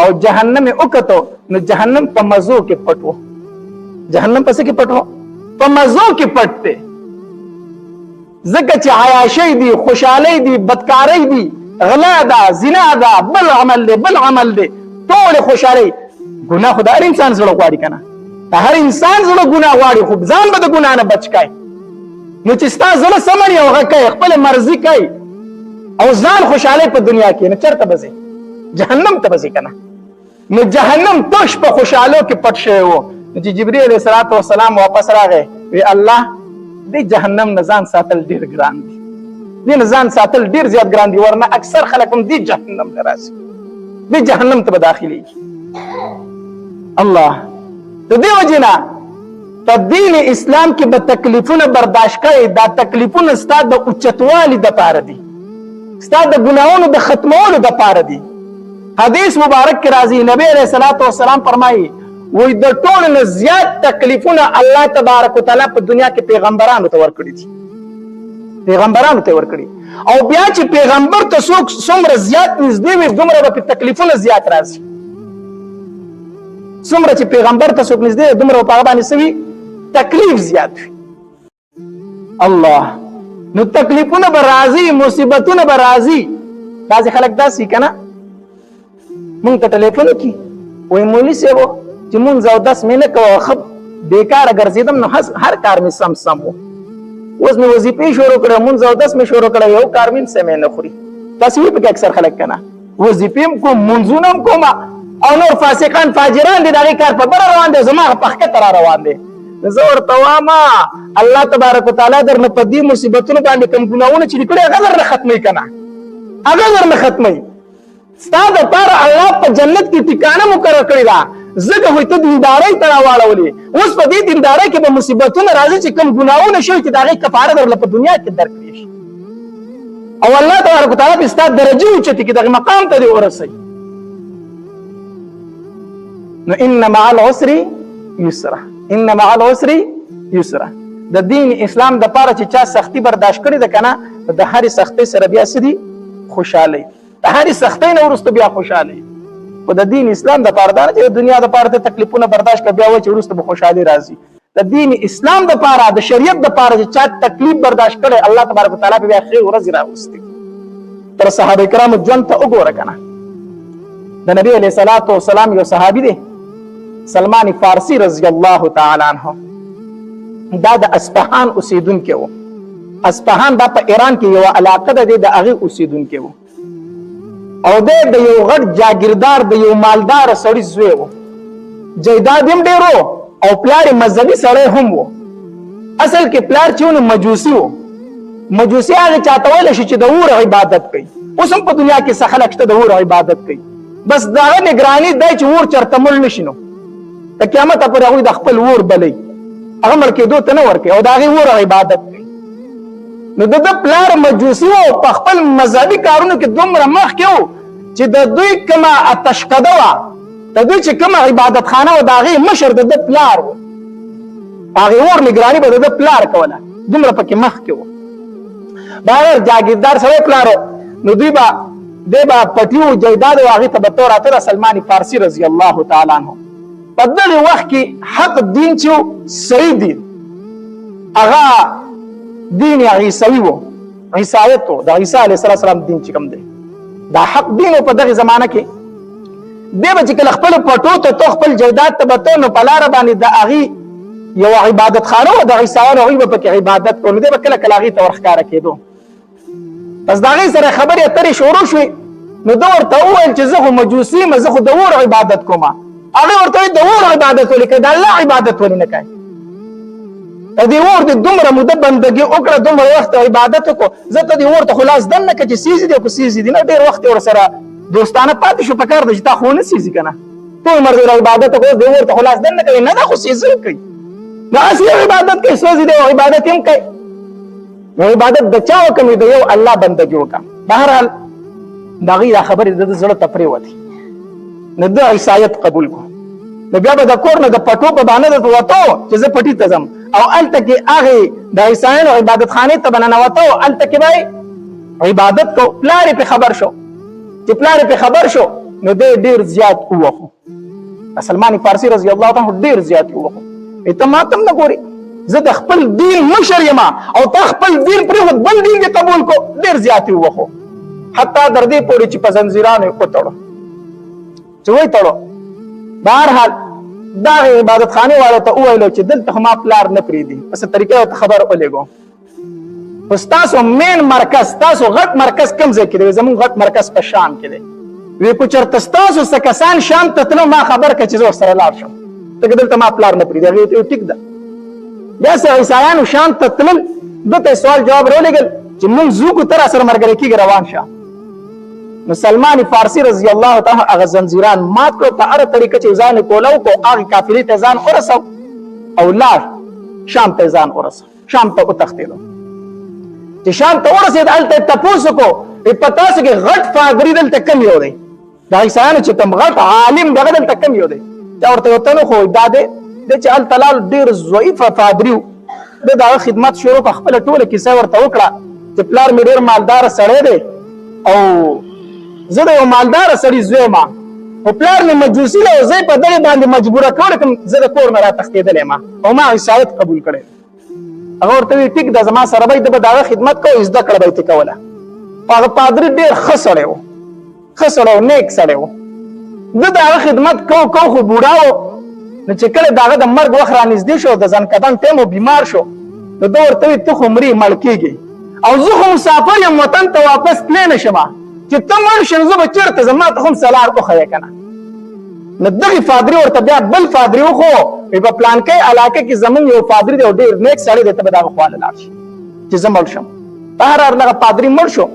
او جهنم یې وکتو، نو جهنم په مزو کې پټ و. جهنم په څه کې پټ و؟ په مزو کې پټ دی. ځکه چې عیاشۍ دي، خوشحالۍ دي، بدکارۍ دي، غلا ده، زنا ده، بل عمل دی، بل عمل دی، ټولې خوشحالۍ. ګناه خو د هر انسان زړه غواړي که نه، د هر انسان زړه ګناه غواړي، خو ځان به د ګناه نه بچ کوي. نو چې ستا زړه څه مني او هغه کوي، خپله مرضي کوي او ځان خوشحالۍ په دنیا کې، نو چېرته به ځې؟ جهنم ته به ځې که نه. نو جهنم تش په خوشحالو کې پټ شوی وو. نو چې جبرئیل علیه الصلاة والسلام واپس راغی، وی الله دې جهنم نه ځان ساتل ډېر ګران دي، دې نه ځان ساتل ډېر زیات ګران دي، ورنه اکثر خلک هم دې جهنم ته راځي، دې جهنم ته به داخلېږي. الله د دې وجې نه په دین اسلام کې به تکلیفونه برداشت کوي. دا تکلیفونه ستا د اوچتوالي دپاره دي، ستا د ګناهونو د ختمولو دپاره دي. حدیث مبارک کې راځي، نبی علیه الصلاة والسلام فرمایي، وایي د ټولو نه زیات تکلیفونه الله تبارک وتعالی په دنیا کې پیغمبرانو ته ورکړي دي، پیغمبرانو ته ورکړي. او بیا چې پیغمبر ته څوک څومره زیات نږدې وي، دومره به پرې تکلیفونه زیات راځي. څومره چې پیغمبر ته څوک نږدې وي، دومره به په هغه باندې څه وي؟ تکلیف زیات وي. الله، نو تکلیفونه به راځي، مصیبتونه به راځي. بعضې خلک داسې که نه، مونږ ته ټلیفون وکړي، وایي مولوي صاحب چې مونځ او دس مې نه کوه، ښه بېکاره ګرځېدم، نو هر کار مې سم سم و، اوس مې وظیفې شروع کړې، مونځ او دس مې شروع کړی، یو کار مې هم سمې نه خوري. تاسې وي پکې اکثر خلک که نه، وظیفې هم کوم، مونځونه هم کوم، او نور فاسقان فاجران دي، د هغې کار په بره روان دی، زما په ښکته را روان دی. زه ورته وایم الله تبارک وتعالی درنه په دې مصیبتونو باندې کوم ګناهونه چې دي کړي، هغه درنه ختموي که نه، هغه درنه ختموي. ستا دپاره الله په جنت کې ټکانه مقرر کړې ده، ځکه خو ته دیندارۍ ته راواړولې. اوس په دې دیندارۍ کې به مصیبتونه راځي چې کوم ګناهونه شوي چې د هغې کفاره درله په دنیا کې درکړې شي، او الله تبارک وتعالی به ستا درجې اوچتې کړي، دغه مقام ته دې ورسوي. نو ان مع العسر یسرا، ان مع العسر یسرا. د دین اسلام د پاره چې چا سختی برداشت کړې ده که نه، د هرې سختۍ سره بیا څه دي؟ خوشحالۍ. د هرې سختۍ نه وروسته بیا خوشحالي. خو د دین اسلام د پاره دا نه چې د دنیا د پاره ته تکلیفونه برداشت کړه، بیا وایي چې وروسته به خوشحالي راځي. د دین اسلام د پاره، د شریعت د پاره چې چا تکلیف برداشت کړی، الله تبارک وتعالی به بیا ښې ورځې راوستي. تر صحابه کرامو ژوند ته وګوره که نه، د نبی علیه الصلاة والسلام یو صحابي دی، سلمان فارسی رضی الله تعالی عنه، دا د اصفهان اوسېدونکی و. اصفهان دا په ایران کې یوه علاقه ده، دی د هغې اوسېدونکی و، او دی د یو غټ جاګیردار، د یو مالدار سړي زوی و. جایداد هم ډېر و، او پلار یې مذهبي سړی هم و. اصل کې پلار چې و نو مجوسي و. مجوسي هغې چاته ویلی شي چې د اور عبادت کوي. اوس هم په دنیا کې څه خلک شته د اور عبادت کوي، بس د هغه نګراني دی چې اور چېرته مړ نه شي، نو د قیامته پورې هغوی د خپل اور بلوي، هغه مړ کېدو ته نه ورکوي، او د هغې اور عبادت کوي. نو د ده پلار مجوسي و، په خپل مذهبي کارونو کې دومره مخکې و چې د دوی کومه آتشکده وه، د دوی چې کومه عبادتخانه وه، د هغې مشر د ده پلار و، هغې اور نګراني به د ده پلار کوله، دومره پکې مخکې و. بهر جاګیردار سړی پلار و، نو دوی به دی به پټي و، جایداد و، هغې ته به ته راته د سلمان فارسي رضی الله تعالی عنه په دغه وخت کې حق دین چې صحیح دین هغه دین عیسوي وو، عیسایت وو، د عیسی علیه السلام دین چې کوم دی دا حق دین په دغه زمانه کې دی به چې کله خپل پټو ته تو خپل جایداد ته به ته، نو په لاره باندې د هغې یوه عبادت خانه وه د عیسایانو، هغوی به پکې عبادت کولو، دی به کله کله هغې ته ورښکاره کېدو. پس د هغې سره خبرې اترې شروع شوې، نو ده ورته وویل چې زه خو مجوسي یم، زه خو د اور عبادت کوم. هغې ورته وویل د اور عبادت ولې کوې، د الله عبادت ولې نه کوې؟ د دې اور دې دومره موده بندګي وکړه، دومره وخت عبادت وکړو، زه ته دې اور ته خو لاس دننه کړه چې سیزي دی که سیزي دی نه، ډېر وخت یې ورسره دوستانه پاتې شو، پکار دی چې تا خو نه سیزي که نه، ټول عمر دې عبادت وکړو، دې اور ته خو لاس دننه کوي نه، دا خو سیزل کوي، نو هسې یو عبادت کوي، سوځي دی او عبادت هم کوي. نو عبادت د چا وکړم؟ د یو الله بندګي وکړم. بهرحال د هغوی دا خبرې د ده زړه ته پرېوتې، نو ده عیسایت قبول کړو. نو بیا به د کور نه د پټو په بهانه درته وتو چې زه پټي ته ځم، او هلته کې هغې د عیسایانو عبادتخانې ته به ننوتو، هلته کې به عبادت کو. پلار یې پرې خبر شو، چې پلار یې پرې خبر شو نو دی ډېر زیات ووهو. سلمان فارسی رضی الله تعالی عنه ډېر زیات ووهو، ته ما ته هم نه ګورې، زه د خپل دین مشر یم او تا خپل دین پرېښود بل دین دې قبول کو. ډېر زیات یې ووهو، حتی تر دې پورې چې په زنځیرانو یې وتړو، چې وتړو. بهرحال دا عبادت خانې والو ته وویلو چې دلته خو ما پلار نه پرېږدي، په څه طریقه ورته خبر ولېږو. خو ستاسو مین مرکز، ستاسو غټ مرکز کوم ځای کې دی؟ زموږ غټ مرکز په شام کې دی. وی کو چېرته ستاسو څه کسان شام ته تلو، ما خبر کړه چې زه ورسره لاړ شم، ځکه دلته ما پلار نه پرېږدي. هغې ورته ټیک ده. بیا څه عیسایانو شام ته تلل، ده ته یې سوال جواب راولېږل چې موږ ځو کو ته راسره ملګری کېږي، روان شه. نو سلمان فارسی رضی الله تعالی هغه زنځیران مات کړو، په هره طریقه چې ځان یې کولاو کو، هغې قافلې ته ځان ورسو او لاړ شام ته ځان ورسو، شام ته وتښتېدو. چې شام ته ورسېد، هلته یې تپوس وکړو، په تاسو کې غټ فادري دلته کوم یو دی؟ د عیسایانو چې کوم غټ عالم دغه دلته کوم یو دی؟ چا ورته یو تن خو دا دی د چې هلته لاړ، ډېر ضعیفه پادري و. ده د هغه خدمت شروع کړ، خپله ټوله کیسه ورته وکړه چې پلار مې ډېر مالدار سړی دی او زه د یو مالدار سړي زوی ما، خو پلار مې مجوسي دی او زه یې په دغې باندې مجبوره کړی کوم، زه د کور نه راتښتېدلی ما او ما عیسایت قبول کړی. هغه ورته وی ټیک ده، زما سره به ده به د هغه خدمت کوو، زده کړه به یې ترې کوله. خو هغه پادري ډېر ښه سړی و، ښه سړی و، نیک سړی و. ده د هغه خدمت کو کو، خو بوډا و. نو چې کله د هغه د مرګ وخت رانږدې شو، د ځنکدن ټایم و، بیمار شو، نو ده ورته وی ته خو مرې، مړ کېږې او زه خو مسافر یم، وطن ته واپس تللی نه شم، چې ته مړ شې نو زه به چېرته ځم، ما ته خو هم څه لار وښیه که نه. نو دغې فادري ورته بیا بل فادري وښو، وی په پلانکۍ علاقه کې زمونږ یو فادري دی او ډېر نیک سړی دی، ته به د هغه خواله لاړ شې چې زه مړ شم. بهرحال دغه پادري مړ شو،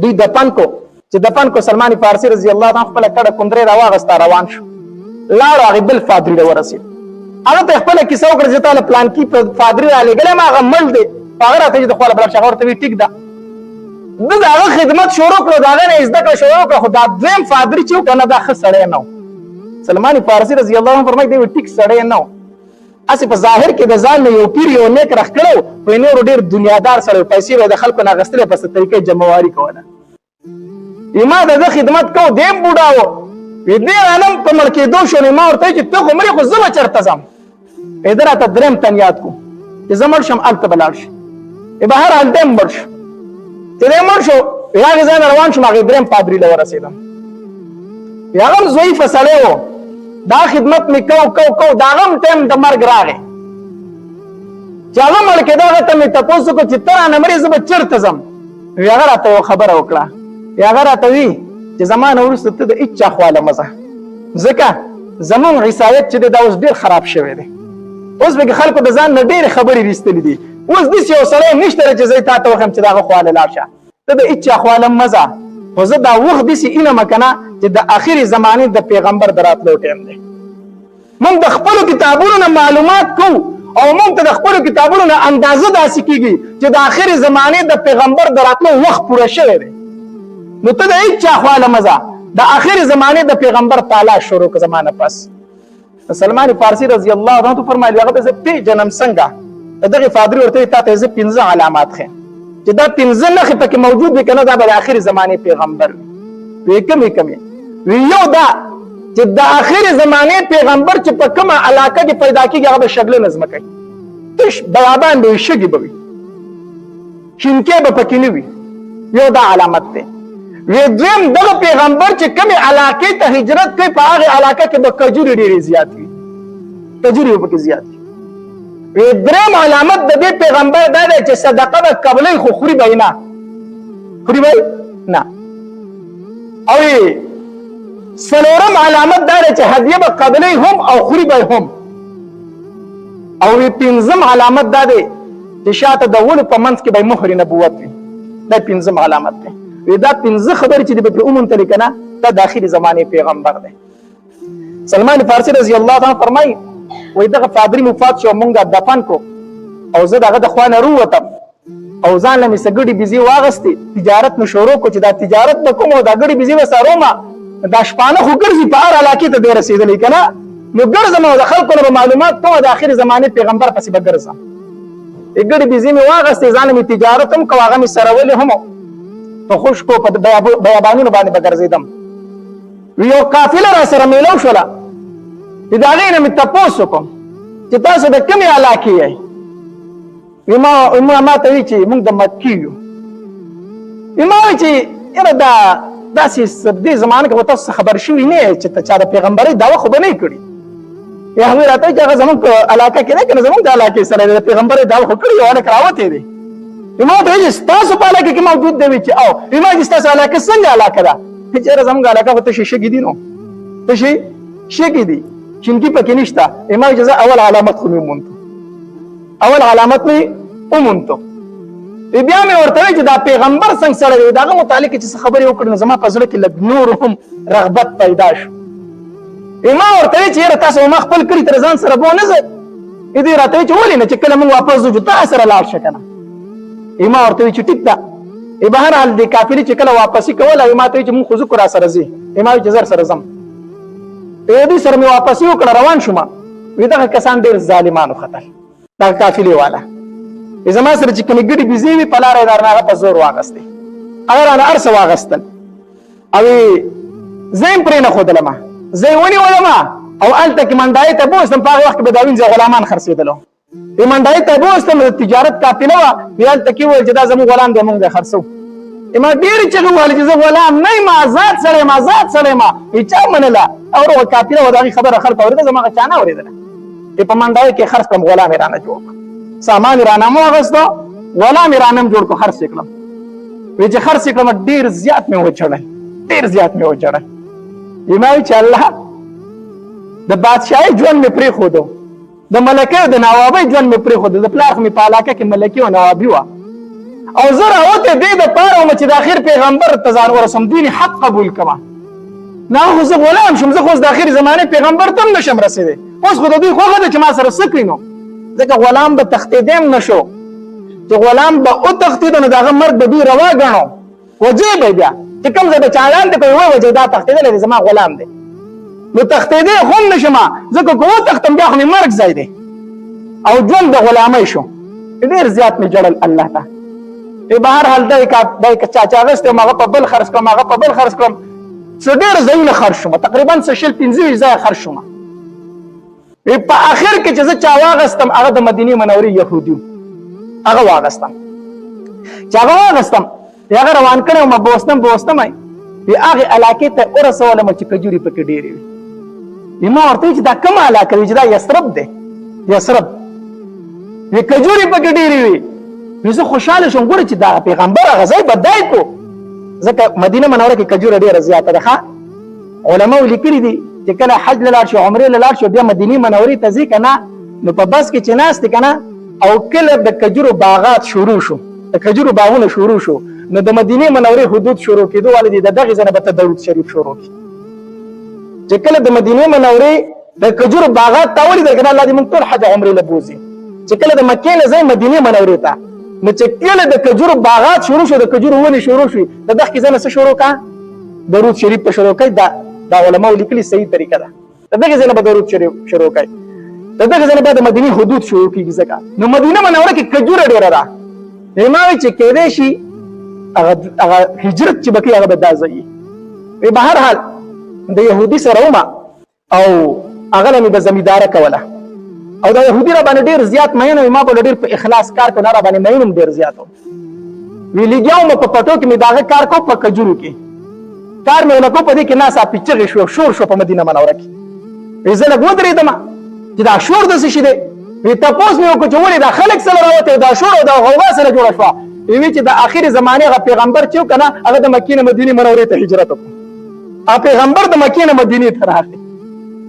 دوی دفن کو. چې دفن کو، سلمان فارسي رضی الله عنه خپله کډه کندرې راواغسته، روان شو، لاړو هغې بل فادري له ورسېد. هغه ته خپله کیسه وکړه چې تا له پلانکي فادري رالیږلی ما، هغه مړ دی، هغه راته چې د خواله بلل شي. هغه ورته وی ټیک ده. ده د هغه خدمت شروع کړو، د هغه نه یې زده کړه شروع کړه. خو دا دویم فادري چې و که نه، دا ښه سړی نه و. سلمان فارسي رضی الله عنه فرمایي دی ټیک سړی نه و، هسې په ظاهر کې د ځان نه یو پیر یو نیک رخ کړی و، خو یې نورو ډېر دنیادار سړی و، پیسې به یې د خلکو نه اخیستلې، په څه طریقه یې جمعواري کوله. ما د ده خدمت کو، دی هم بوډا و، وی دی رانم په مړ کېدو شو. نو ما ورته چې ته خو مرې، خو زه به چېرته ځم؟ وی ده راته درېیم تن یاد کو چې زه مړ شم هلته به لاړ شي. وی بهرحال دی هم مړ شو. چې دی مړ شو، وی هغې ځای نه روان شوم، هغې درېیم پادري له ورسېدم. وی هغه هم ضعیفه سړی و، دا خدمت مې کو کو کو، د هغه هم ټایم د مرګ راغی. چې هغه مړ کېده، هغه ته مې تپوس وکړو چې ته رانه مرې، زه به چېرته ځم؟ وی هغه راته یوه خبره وکړه، وی هغه راته وی چې زما نه وروسته ته د هیچا خواله مه ځه، ځکه زمونږ عیسایت چې دی دا اوس ډېر خراب شوی دی، اوس پکې خلکو د ځان نه ډېرې خبرې ویستلې دي، اوس داسې یو سړی نشته چې زه یې تا ته وښیم چې د هغه خواله لاړ شه، ته د هیچا خواله مه ځه. خو زه دا وخت داسې اینم که نه چې د اخرې زمانې د پیغمبر د راتلو ټایم دی. موږ د خپلو کتابونو نه معلومات کوو او موږ ته د خپلو کتابونو نه اندازه داسې کېږي چې د آخرې زمانې د پیغمبر د راتلو وخت پوره شوی دی. نو ته د هیچا خواله مه ځه، د آخرې زمانې د پیغمبر تالاش شروع که زمانه پس. سلمان فارسی رضی الله عنه فرمایلی هغه به زه پېژنم څنګه؟ د دغې فادري ورته تا ته زه 5 علامات ښیم چې دا 5 نښې پکې موجود وي که نه، دا به د آخرې زمانې پیغمبر وي. وی کومې کومې؟ وی یو دا چې د آخرې زمانې پیغمبر چې په کومه علاقه کې پیدا کېږي هغه به شګلنه ځمکه وي، تش بیابان به وي، شګې به وي، شینکې به پکې نه وي. یو دا علامت دی. وی دویم دغه پیغمبر چې کومې علاقې ته هجرت کوي په هغې علاقه کې به کجورې ډېرې زیات وي، کجورې به پکې زیات وي. وی دریم علامت د دې پیغمبر دا دی چې صدقه به قبلوي خو خوري به یې نه، خوري به یې نه. او څلورم علامت دا دی چې هدیه به قبلوي هم او خوري به هم. او پنځم علامت دا دی چې شاته د ونو په منځ کې به مهر نبوت وي. دا پنځم علامت دی. وی دا 5 خبرې چې دی به پرې وموندلې که نه، دا د اخري زمانې پیغمبر دی. سلمان فارسی رضی الله عنه فرمایي وایي دغه پادري مفات شو، مونږ دفن کړو او زه د هغه د خوا نه رووتم او ځان له مې څه ګډې بیزې واغستې، تجارت مې شروع کړو چې دا تجارت به کوم او دا ګډې بیزې به سروم، دا شپانه خو ګرځي په هر علاقې ته دی رسېدلی که نه، نو ګرځم او د خلکو نه به معلومات کوم، د آخرې زمانې پیغمبر پسې به ګرځم. ګډې بیزې مې واغستې، ځان مې تجارت هم کوه، هغه مې سرولې هم په خشکو په بیابانونو باندې به ګرځېدم. یو قافله را سره میلو شوله، چې د هغې نه مې تپوس وکړم چې تاسو د کومې علاقې یئ؟ ما ته وی چې موږ د مکې یو. ما وی چې یاره دا داسې دې زمانه کې خو تاسو خبر شوي نه یئ چې چا د پیغمبرۍ دعوه خو به نه کړي. یا هغوی راته چې هغه زموږ په علاقه کې نه که نه زموږ د علاقې سره د پیغمبرۍ دعوه خو کړې، یو هلک راوتی دی. ما ورته ویل چې ستاسو په علاقه کې موجود دی؟ وی چې او. ما چې ستاسو علاقه څنګه علاقه ده؟ چې یاره زموږ علاقه خو تشې شګې دي، نو تشې شګې دي، چینکي پکې نشته. ما چې زه اول علامت خو مې وموند، اول علامت مې وموند. بیا مې ورته ویل چې دا پیغمبر څنګه سړی دی، د هغه متعلق چې څه خبرې وکړې نو زما په زړه کې لږ نور هم رغبت پیدا شو. ما ورته ویل چې یاره تاسو ما خپل کلي تر ځان سره بو نه ځئ. دوی راته ویل چې ولې نه، چې کله موږ واپس ځو تا سره لاړ شه که نه. ما ورته ویل چې ټیک ده. بهرحال دې قافلې چې کله واپسي کوله ما ته ویل چې موږ خو ځو که را سره ځې؟ ما ویل چې زر سره ځم. دوی سره مې واپسي وکړه، روان شوم. وی دغه کسان ډېر ظالمانو ختل، دغه قافلې والا زما سره چې کومې ګډې بیزې وي په لاره یې درنه هغه په زور واغستې، هغه رانه هر څه واغستل او زه یې پرې نه ښودلم، زه یې ونیولم او هلته کې منډایۍ ته بوستم. په هغه وخت کې به دا وینځه غلامان خرڅېدلو، وی منډایۍ ته بوستم، د تجارت قافله وه. وی هلته کې وویل چې دا زموږ غلام دی، موږ یې خرڅوو. ما ډېرې چغې ووهلې چې زه غلام نه یم، ازاد سړی یم، ازاد سړی یم. هېچا منله او هغه قافله وه، د هغې خبره خلکو اورېده، زما هغه چا نه اورېدله. چې په منډایۍ کې خرڅ کړم، غلام یې رانه جوړ کړ، سامان یې رانه هم واخیستو، غلام یې رانه هم جوړ کړ، خرڅ یې کړم. وی چې خرڅ یې کړم، ډېر زیات مې وژړل، ډېر زیات مې وژړل. ما وی چې الله، د بادشاهۍ ژوند مې پرېښودو، د ملکۍ او د نوابۍ ژوند مې پرېښودو، د پلار خو مې په علاقه کې ملکي او نوابي وه، او زه راوتی دې دپاره وم چې د اخر پیغمبر ته ځان ورسوم، دین حق قبول کړم. نه خو زه غلام شوم، زه خو اوس د اخر زمانې پیغمبر ته هم نه شم رسېدی. اوس خو د دوی خوښه ده چې ما سره څه کوي. نو ځکه غلام به تښتېدی هم نه شو، چې غلام به وتښتېدو نو د هغه مرګ به دوی روا ګڼو، وجې به بیا چې کوم ځای به چالان دی کوي، وایي چې دا تښتېدلی دی، زما غلام دی. نو تښتېدی خو هم نه شم، ځکه که وتښتم بیا خو مې مرګ ځای دی او ژوند د غلامۍ شو. ډېر زیات مې ژړل الله ته. په هر حال دی که چا چا اخیستی وم، هغه په بل خرڅ کړم، هغه په بل خرڅ کړم، څه ډېر ځایونه خرڅ شوم، تقریبا څه 20 25 ځایه خرڅ شوم. په اخر کې چې زه چا واغستم، هغه د مدینې منورې یهودي، هغه واغستم. چې هغه واغستم، هغه روان کړی وم، بوستم بوستم وی هغې علاقې ته ورسولم چې کجوري پکې ډېرې وي. ما ورته چې دا کومه علاقه وي؟ چې دا یثرب دی، یثرب وی، کجوري پکې ډېرې وي. نو زه خوشحاله شوم، ګوره چې دا پیغمبر هغه ځای به دی کو، ځکه مدینه منوره کې کجوره ډېره زیاته ده. ښه علماو لیکلي دي چې کله حج له لاړ شو، عمرې له لاړ شو، بیا مدینې منورې ته ځې که نه، نو په بس کې چې ناست که نه، او کله د کجورو باغات شروع شو، د کجورو باغونه شروع شو، نو د مدینې منورې حدود شروع کېدو والي دي، د دغې ځای نه به ته درود شریف شروع کړي. چې کله د مدینې منورې د کجورو باغات تا ولیدل که نه، الله دې موږ ټول حج عمرې له بوځي، چې کله د مکې نه ځای مدینې منورې ته، نو چې کله د کجورو باغات شروع شو، د کجورو ونې شروع شوې، د دغې ځای نه څه شروع کا؟ درود شریف په شروع کوي. دا دا علماو لیکلي صحیح طریقه ده، د دغې ځای نه به درود شریف شروع کوي، د دغې ځای نه به د مدینې حدود شروع کېږي، ځکه نو مدینه منوره کې کجوره ډېره ده. ما وایي چې کېدای شي هغه هغه هجرت چې به کوي هغه به دا ځای وي. به هر حال د یهودي سره ومه او هغه له مې به زمینداره کوله، او دا یهودي را باندې ډېر زیات مین و، ما به ډېر په اخلاص کار کو، نه را باندې مین هم ډېر زیات و. وی لګیا وم په پټو کې مې د هغه کار کو، په کجورو کې کار مې ولکو، په دې کې ناڅاپي چغې شو، شور شو په مدینه منوره کې. وی زه لږ ودرېدم چې دا شور د څه شي دی. وی تپوس مې وکړو چې ولې دا خلک سره راوتی، دا شور او دا غوغا سره جوړه شوه. وی چې د اخرې زمانې هغه پیغمبر چې و که نه، هغه د مکې نه مدینې منورې ته هجرت وکړو، هغه پیغمبر د مکې نه مدینې ته راغی.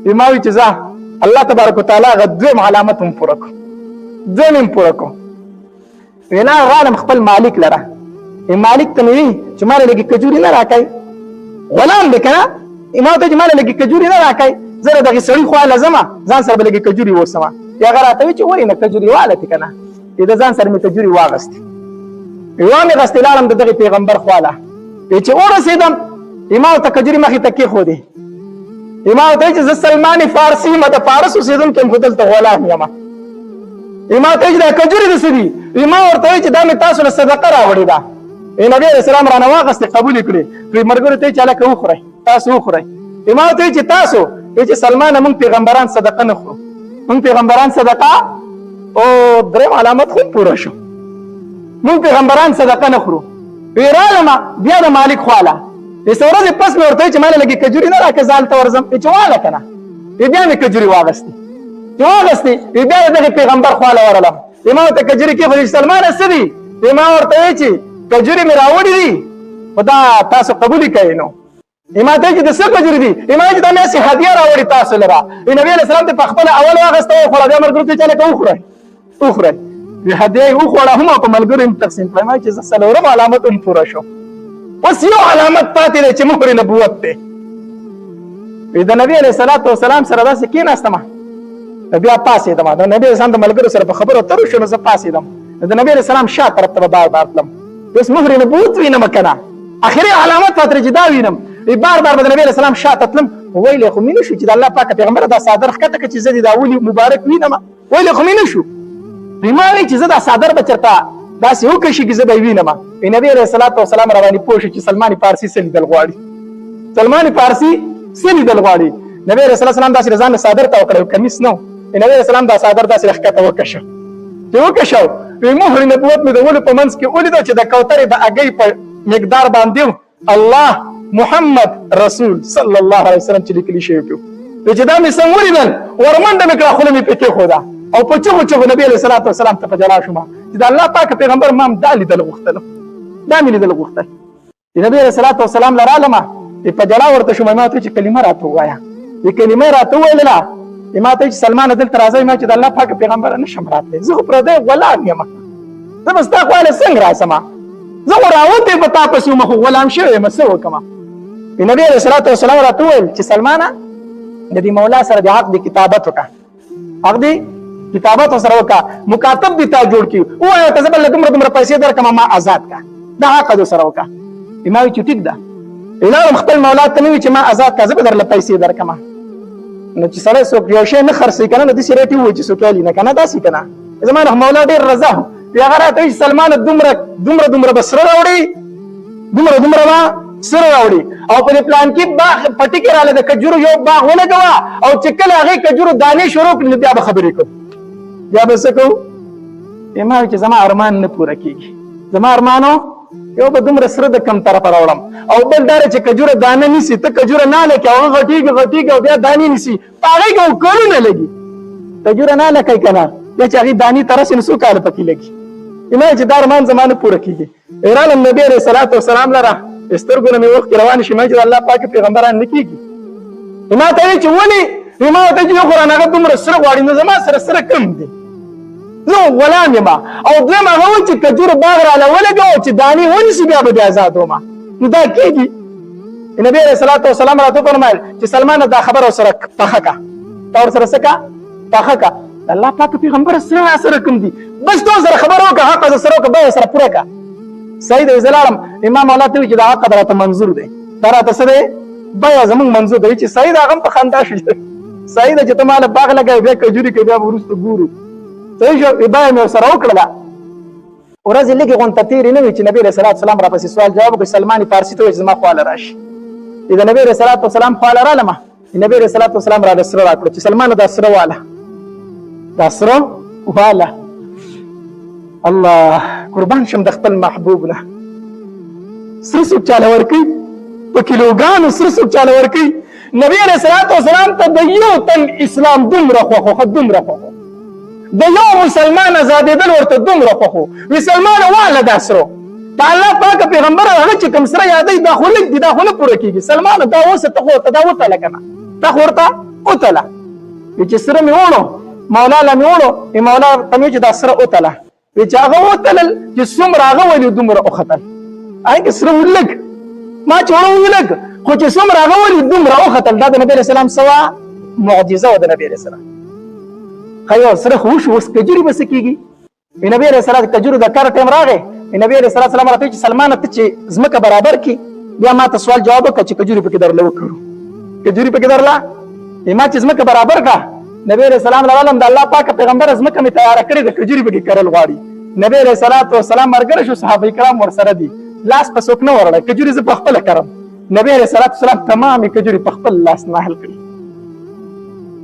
وی ما وی چې ځه الله تبارک وتعالی هغه دویم علامت هم پوره کړو، دویم هم پوره کړو. وینا غالم خپل مالک لره، مالک ته مې وی چې مال لږې کجوري نه راکوي، غلام دی که نه، ما ته چې مال لږې کجوري نه راکوي، زه د دغې سړي خوا له ځم، ځان سره به لږې کجوري وسم. هغه راته وی چې ولې نه کجوري واله که نه، د ځان سره مې کجوري واغستې، یوه مې غستې، لاړم د دغې پیغمبر خواله. چې ورسېدم، ما ورته کجوري مخې ته کېښودې. ما ورته چې زه سلمان فارسي یم، د فارس اوسېدونکی یم، خو دلته غلام یم. ما ته چې دا کجوري د څه دي؟ ما ورته وایي چې دا مې تاسو له صدقه راوړې ده. نبی علیه السلام رانه واخیستې، قبولې کړې. وی ملګرو ته چې هلکه وخورئ، تاسو وخورئ. ما ورته وایي چې تاسو چې سلمانه، موږ پیغمبران صدقه نه خورو، موږ پیغمبران صدقه. او دریم علامت خو پوره شو، موږ پیغمبران صدقه نه خورو. وی رالمه بیا د مالک خواله، د څو ورځې پس مې ورته چې ماله لږې کجوري نه راکړه، زه هلته ورځم. چې واله که نه، بیا مې کجوري واغستې، چې واغستې بیا د دغه پیغمبر خواله ورغلم. ما ورته کجوري کېښودې چې سلمانه څه دي؟ ما ورته ویې چې کجوري مې راوړي دي، خو دا تاسو قبولې کړئ. نو ما ته چې د څه کجوري دي؟ ما چې دا مې هسې هدیه راوړي تاسو لره. نبي علیه السلام ته په خپله اول واغسته وخوړه، بیا ملګرو ته چې هلکه وخورئ وخورئ. هدیه یې وخوړه هم په ملګرو یې تقسیم کړه. ما چې زه څلورم علامت هم پوره شو، اوس یو علامت پاتې دی چې مهر نبوت دی. د نبی علیه الصلاة والسلام سره داسې کېناستم، بیا پاڅېدم، د نبی علیه السلام د ملګرو سره په خبرو اترو شو، نو زه پاڅېدم، د نبی علیه السلام شا طرف ته به بار بار تلم، اوس مهر نبوت وینم که نه، اخري علامت پاتې چې دا وینم. بار بار به د نبی علیه السلام شاته تلم، ویلی خو مې نه شو چې د الله پاک پیغمبر دا څادر ښکته کړه چې زه دې دا ولي مبارک وینم، ویلی خو مې نه شو. ما ویل چې زه دا څادر به چېرته داسې وکشي چې زه به یې وینم. نبی علیه الصلاة والسلام را باندې پوه شو چې سلمان فارسي څه لیدل غواړي، سلمان فارسي څه لیدل غواړي. نبی علیه الصلاة والسلام داسې ځان له څادر ته وکړی، کمیس نه و. نبی علیه السلام دا څادر داسې ښکته وکشه، چې وکشو وی مهر نبوت مې د ولو په منځ کې ولیدو چې د کوترې د اګۍ په مقدار باندې الله محمد رسول صلی الله علیه وسلم چې لیکلی شوی پیو. نو چې دا مې څنګه ولیدل، ورمنډه مې کړه، خوله مې پرې کېښوده او په چغو چغو نبی علیه الصلاة والسلام ته په جلا شوم چې د الله پاک پیغمبر ما هم دا لیدل غوښتل، دا مې لیدل غوښتل. د نبی علیه الصلاة والسلام له رالمه په جلا ورته شوم، ما ته چې کلمه راته ووایه. د کلمه راته وویلله، ما ته چې سلمانه دلته راځئ. ما چې د الله پاک پیغمبر نه شم راتلی، زه خو پردی غلام یم، زه به ستا خواله څنګه راسم؟ زه خو راوتی په تا پسې وم، خو غلام شوی یم، څه وکړم؟ نبی علیه الصلاة والسلام راته وویل چې سلمانه د دې مولا سره د عقد کتابت وکړه، عقد کتابت سره وکړه، مکاتب دې تا جوړ کړي، ووایه ته زه به له دومره دومره پیسې درکړم، ما آزاد کړه، دا عقد سره وکړه. ما ویل چې ټیک ده. لاړم خپل مولا ته مې وویل چې ما آزاد کړه، زه به درله پیسې درکړم. نو چې سړی څوک یو شی نه خرڅوي که نه، نو داسې رېټ یې ووایي چې څوک یې نه که نه، داسې که نه. زما نه مولا ډېر رضا و، بیا هغه راته وایي چې سلمانه دومره دومره دومره به سره راوړي، دومره دومره به سره راوړي، او په دې پلان کې باغ پټي کې راله د کجورو یو باغ ولګوه، او چې کله هغې کجورو دانې شروع کړي نو بیا به خبرې کوو، بیا به څه کوو؟ ما ویل چې زما ارمان نه پوره کېږي، زما ارمانو یو به دومره سره د کم طرفه راوړم، او بل دا چې کجوره دانه نیسي، ته کجوره نه لکې هغه غټېږي غټېږي او بیا دانې نیسي، په هغې کې کلونه لګي. کجوره نه لکې که نه، بیا چې هغې دانې ته رسي نو څو کاله پکې لګي. ما چې دا ارمان زما نه پوره کېږي. رالم نبی علیه الصلاة والسلام لره، سترګو نه مې اوښکې روانې شي، ما چې د الله پاک پیغمبران نه کېږي. ما ته وایي چې ولې؟ ما ورته چې یو خو رانه هغه دومره سره غواړي، نو زما سره سره کم دي، زه غلام یم، او دویم هغه و چې کجورو باغ راله ولګوه چې دانې ونیسي بیا به دې ازادوم، نو دا کېږي. نبی علیه الصلاة والسلام راته وفرمایل چې سلمانه دا خبره ورسره پخه که، تا ورسره څه که؟ پخه که. الله پاک پیغمبر سره سره کوم دي، بس ته سره خبره وکړه، حق سره وکړه، بیا سره پوره کړه. صحیح دی، زه لاړم، امام مولا ته وویل چې دا حق راته منظور دی، دا راته څه دی؟ بیا زمونږ منظور دی. چې صحیح ده، هغه هم په خندا شو، صحیح ده چې ته ماله باغ لګوې بیا کجوري کوې، بیا به وروسته ګورو. صحیح شو، بیا مې ورسره وکړله. ورځې لږې غونته تېرې نه وې چې نبی علیه الصلاة والسلام راپسې سوال جواب وکړ، سلمان فارسي ته وویل چې زما خواله راشي. د نبی علیه الصلاة والسلام خواله رالمه، نبی علیه الصلاة والسلام را سره راکړو چې سلمان دا سره واله، دا سره واله. الله قربان شم د خپل محبوب نه. سره څوک چاله ورکوي؟ په کیلوګانو سره څوک چاله ورکوي؟ نبی علیه الصلاة والسلام ته د یو تن اسلام دومره خوښ و، دومره خوښ و، د یو مسلمان ازادېدل ورته دومره خوښ و. مسلمان واله دا سره د الله پاک پیغمبر هغه چې کوم سره یادوي دا خو لږ دي، دا خو نه پوره کېږي. سلمان دا اوس ته خو ورته دا وتله که نه، ته خو ورته وتله. چې سره مې وړو مولا له مې وړو، مولا ته مې چې دا سره وتله، وی چې هغه وتلل چې څومره هغه ولي دومره وختل، هغه کې سره ولږ ما چې وړو ولږ، خو چې څومره هغه ولي دومره وختل. دا د نبی علیه السلام څه وه؟ معجزه وه د نبی علیه السلام. ښه یو سره خو وشو، اوس کجوري به څه کېږي؟ نبی علیه السلام کجورو د کار ټایم راغی، نبی علیه السلام راته چې سلمانه ته چې ځمکه برابر کړي بیا ما ته سوال جواب وکړه چې کجوري پکې درله وکړو، کجوري پکې درله. ما چې ځمکه برابر کړه، نبی علیه السلام راغلم، د الله پاک پیغمبر ځمکه مې تیاره کړې ده، کجوري پکې کرل غواړي. نبی علیه الصلاة والسلام مرګره شو، صحابه کرام ورسره دي، لاس په څوک نه ورړی، کجوري زه په خپله کرم. نبی علیه الصلاة والسلام تمامې کجوري په خپل لاس نهل کړي.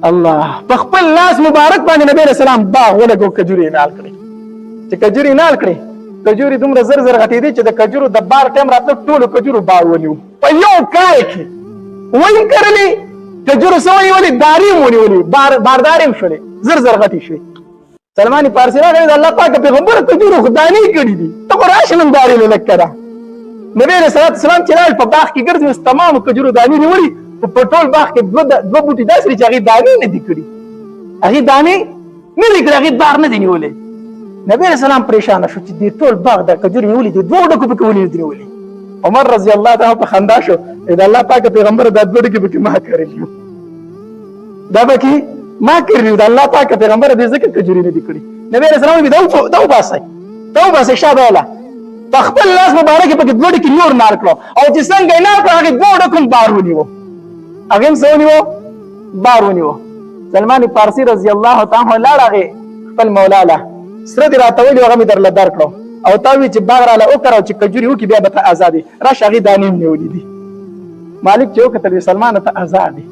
الله په خپل لاس مبارک باندې نبی علیه السلام باغ ولګو، کجوري یې نهل کړې. چې کجوري نهل کړې، کجوري دومره زر زر غټېدې چې د کجورو د بار ټایم راتلو ټولو کجورو بار ونیو. په یو کال کې ویم کرلې کجورو څه ونیولې، دارې هم ونیولې، باردارې هم شولې، زر زر غټې شوې. سلمان فارسي راغی، د الله پاک پیغمبر کجورو خو دانې کړې دي، ته خو راشه نن دارې له لږ کړه. نبی علیه الصلاة والسلام چې لاړ په باغ کې ګرځي، اوس تمامو کجورو دانې نیولي، خو په ټول باغ کې دوه بوټي داسې دي چې هغې دانې نه دي کړي، هغې دانې نه دي کړي، هغې بار نه دی نیولی. نبی علیه السلام پریشانه شو چې دې ټول باغ د کجورې نیولي دي، دوو ډکو پکې ولې نه دي نیولي؟ عمر رضی الله تعالی په خندا شو، د الله پاک پیغمبر دا دوه ډکې پکې ما کرلي، دا پکې ما کرلي، د الله پاک پیغمبر دې ځکه کجورې نه دي کړي. نبی علیه السلام وایي دا وباسئ، دا وباسئ، شابه یله. په خپل لاس مبارک په کې دوه ډکې نور نار کړو، او چې څنګه یې نار کړو، هغې دوه ډکو هم بار ونیو. هغې هم څه ونیو؟ بار ونیو. سلمان فارسي رضی الله تعالی عنه لاړ هغې خپل مولا له، سره دې راته ویلي، هغه مې درله درکړو، او تا وی چې باغ راله وکړه، او چې کجوري وکړي بیا به ته ازاد یې. راشه، هغې دانې هم نیولې دي. مالک چې وکتل، وی سلمانه ته ازاد یې،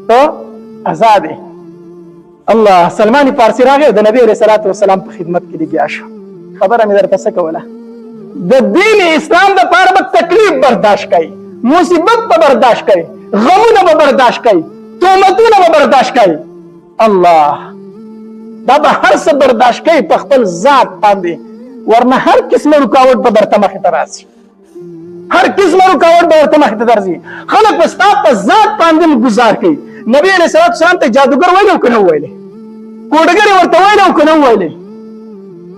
ته ازاد یې. الله، سلمان فارسی راغی، د نبی علیه الصلاة والسلام په خدمت کې لګیا شو. خبره مې درته څه کوله؟ د دین اسلام د پاره به تکلیف برداشت کوي، مصیبت به برداشت کوي، غمونه به برداشت کوي، تهمتونه به برداشت کوي. الله، دا به هر څه برداشت کوي په خپل ذات باندې، ورنه هر قسمه رکاوټ به درته مخې ته راځي، هر قسمه رکاوټ به ورته مخې ته درځي. خلک به ستا په ذات باندې هم ګزار کوي. نبی علیه الصلاة والسلام ته جادوګر ویلی او که نه ویلی؟ کوډګر یې ورته ویلی او که نه ویلی؟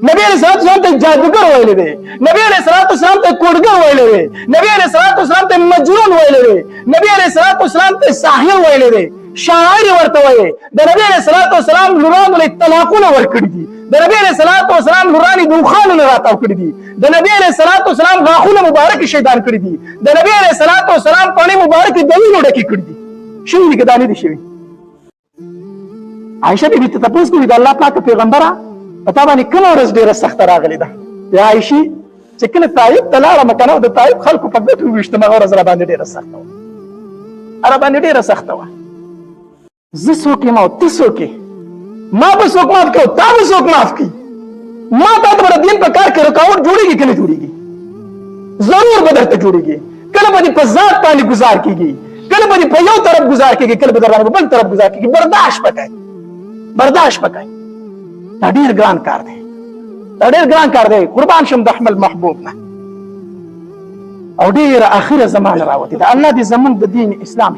نبی علیه الصلاة والسلام ته جادوګر ویلی دی، نبی علیه الصلاة والسلام ته کوډګر ویلی دی، نبی علیه الصلاة والسلام ته مجنون ویلی دی، نبی علیه الصلاة والسلام ته ساحر ویلی دی، شاعر ورته وایي. د نبی علیه الصلاة والسلام لورانو له طلاقونه ورکړي دي، د نبی علیه الصلاة والسلام لورانې د اوښانو نه راتاو کړي دي، د نبی علیه الصلاة والسلام غاښونه مبارک شهیدان کړي دي، د نبی علیه الصلاة والسلام پڼې مبارکې د وینو ډکې کړي دي. شوي دي که دا نه دي شوي؟ عایشه بي بي ته تپوس کوي، د الله پاک پیغمبره، په تا باندې کومه ورځ ډېره سخته راغلې ده؟ یا عایشې، چې کله طایف ته لاړم که نه، د طایف خلکو په ګوتو وویشتم، هغه ورځ راباندې ډېره سخته وه، راباندې ډېره سخته وه. زه څوک یم او ته څوک یې؟ ما به څوک معاف کړي او تا به څوک معاف کړي؟ ما تا ته به د دین په کار کې رکاوټ جوړېږي که نه جوړېږي؟ ضرور به درته جوړېږي. کله به دې په ذات باندې ګزار کېږي، کله به دې په یو طرف ګزار کېږي، کله به در باندې په بل طرف ګزار کېږي. برداشت به کوې، برداشت به کوې. دا ډېر ګران کار دی، دا ډېر ګران کار دی. قربان شم د احمد محبوب نه. او ډېره اخره زمانه راوتې ده. الله دې زمونږ د دین اسلام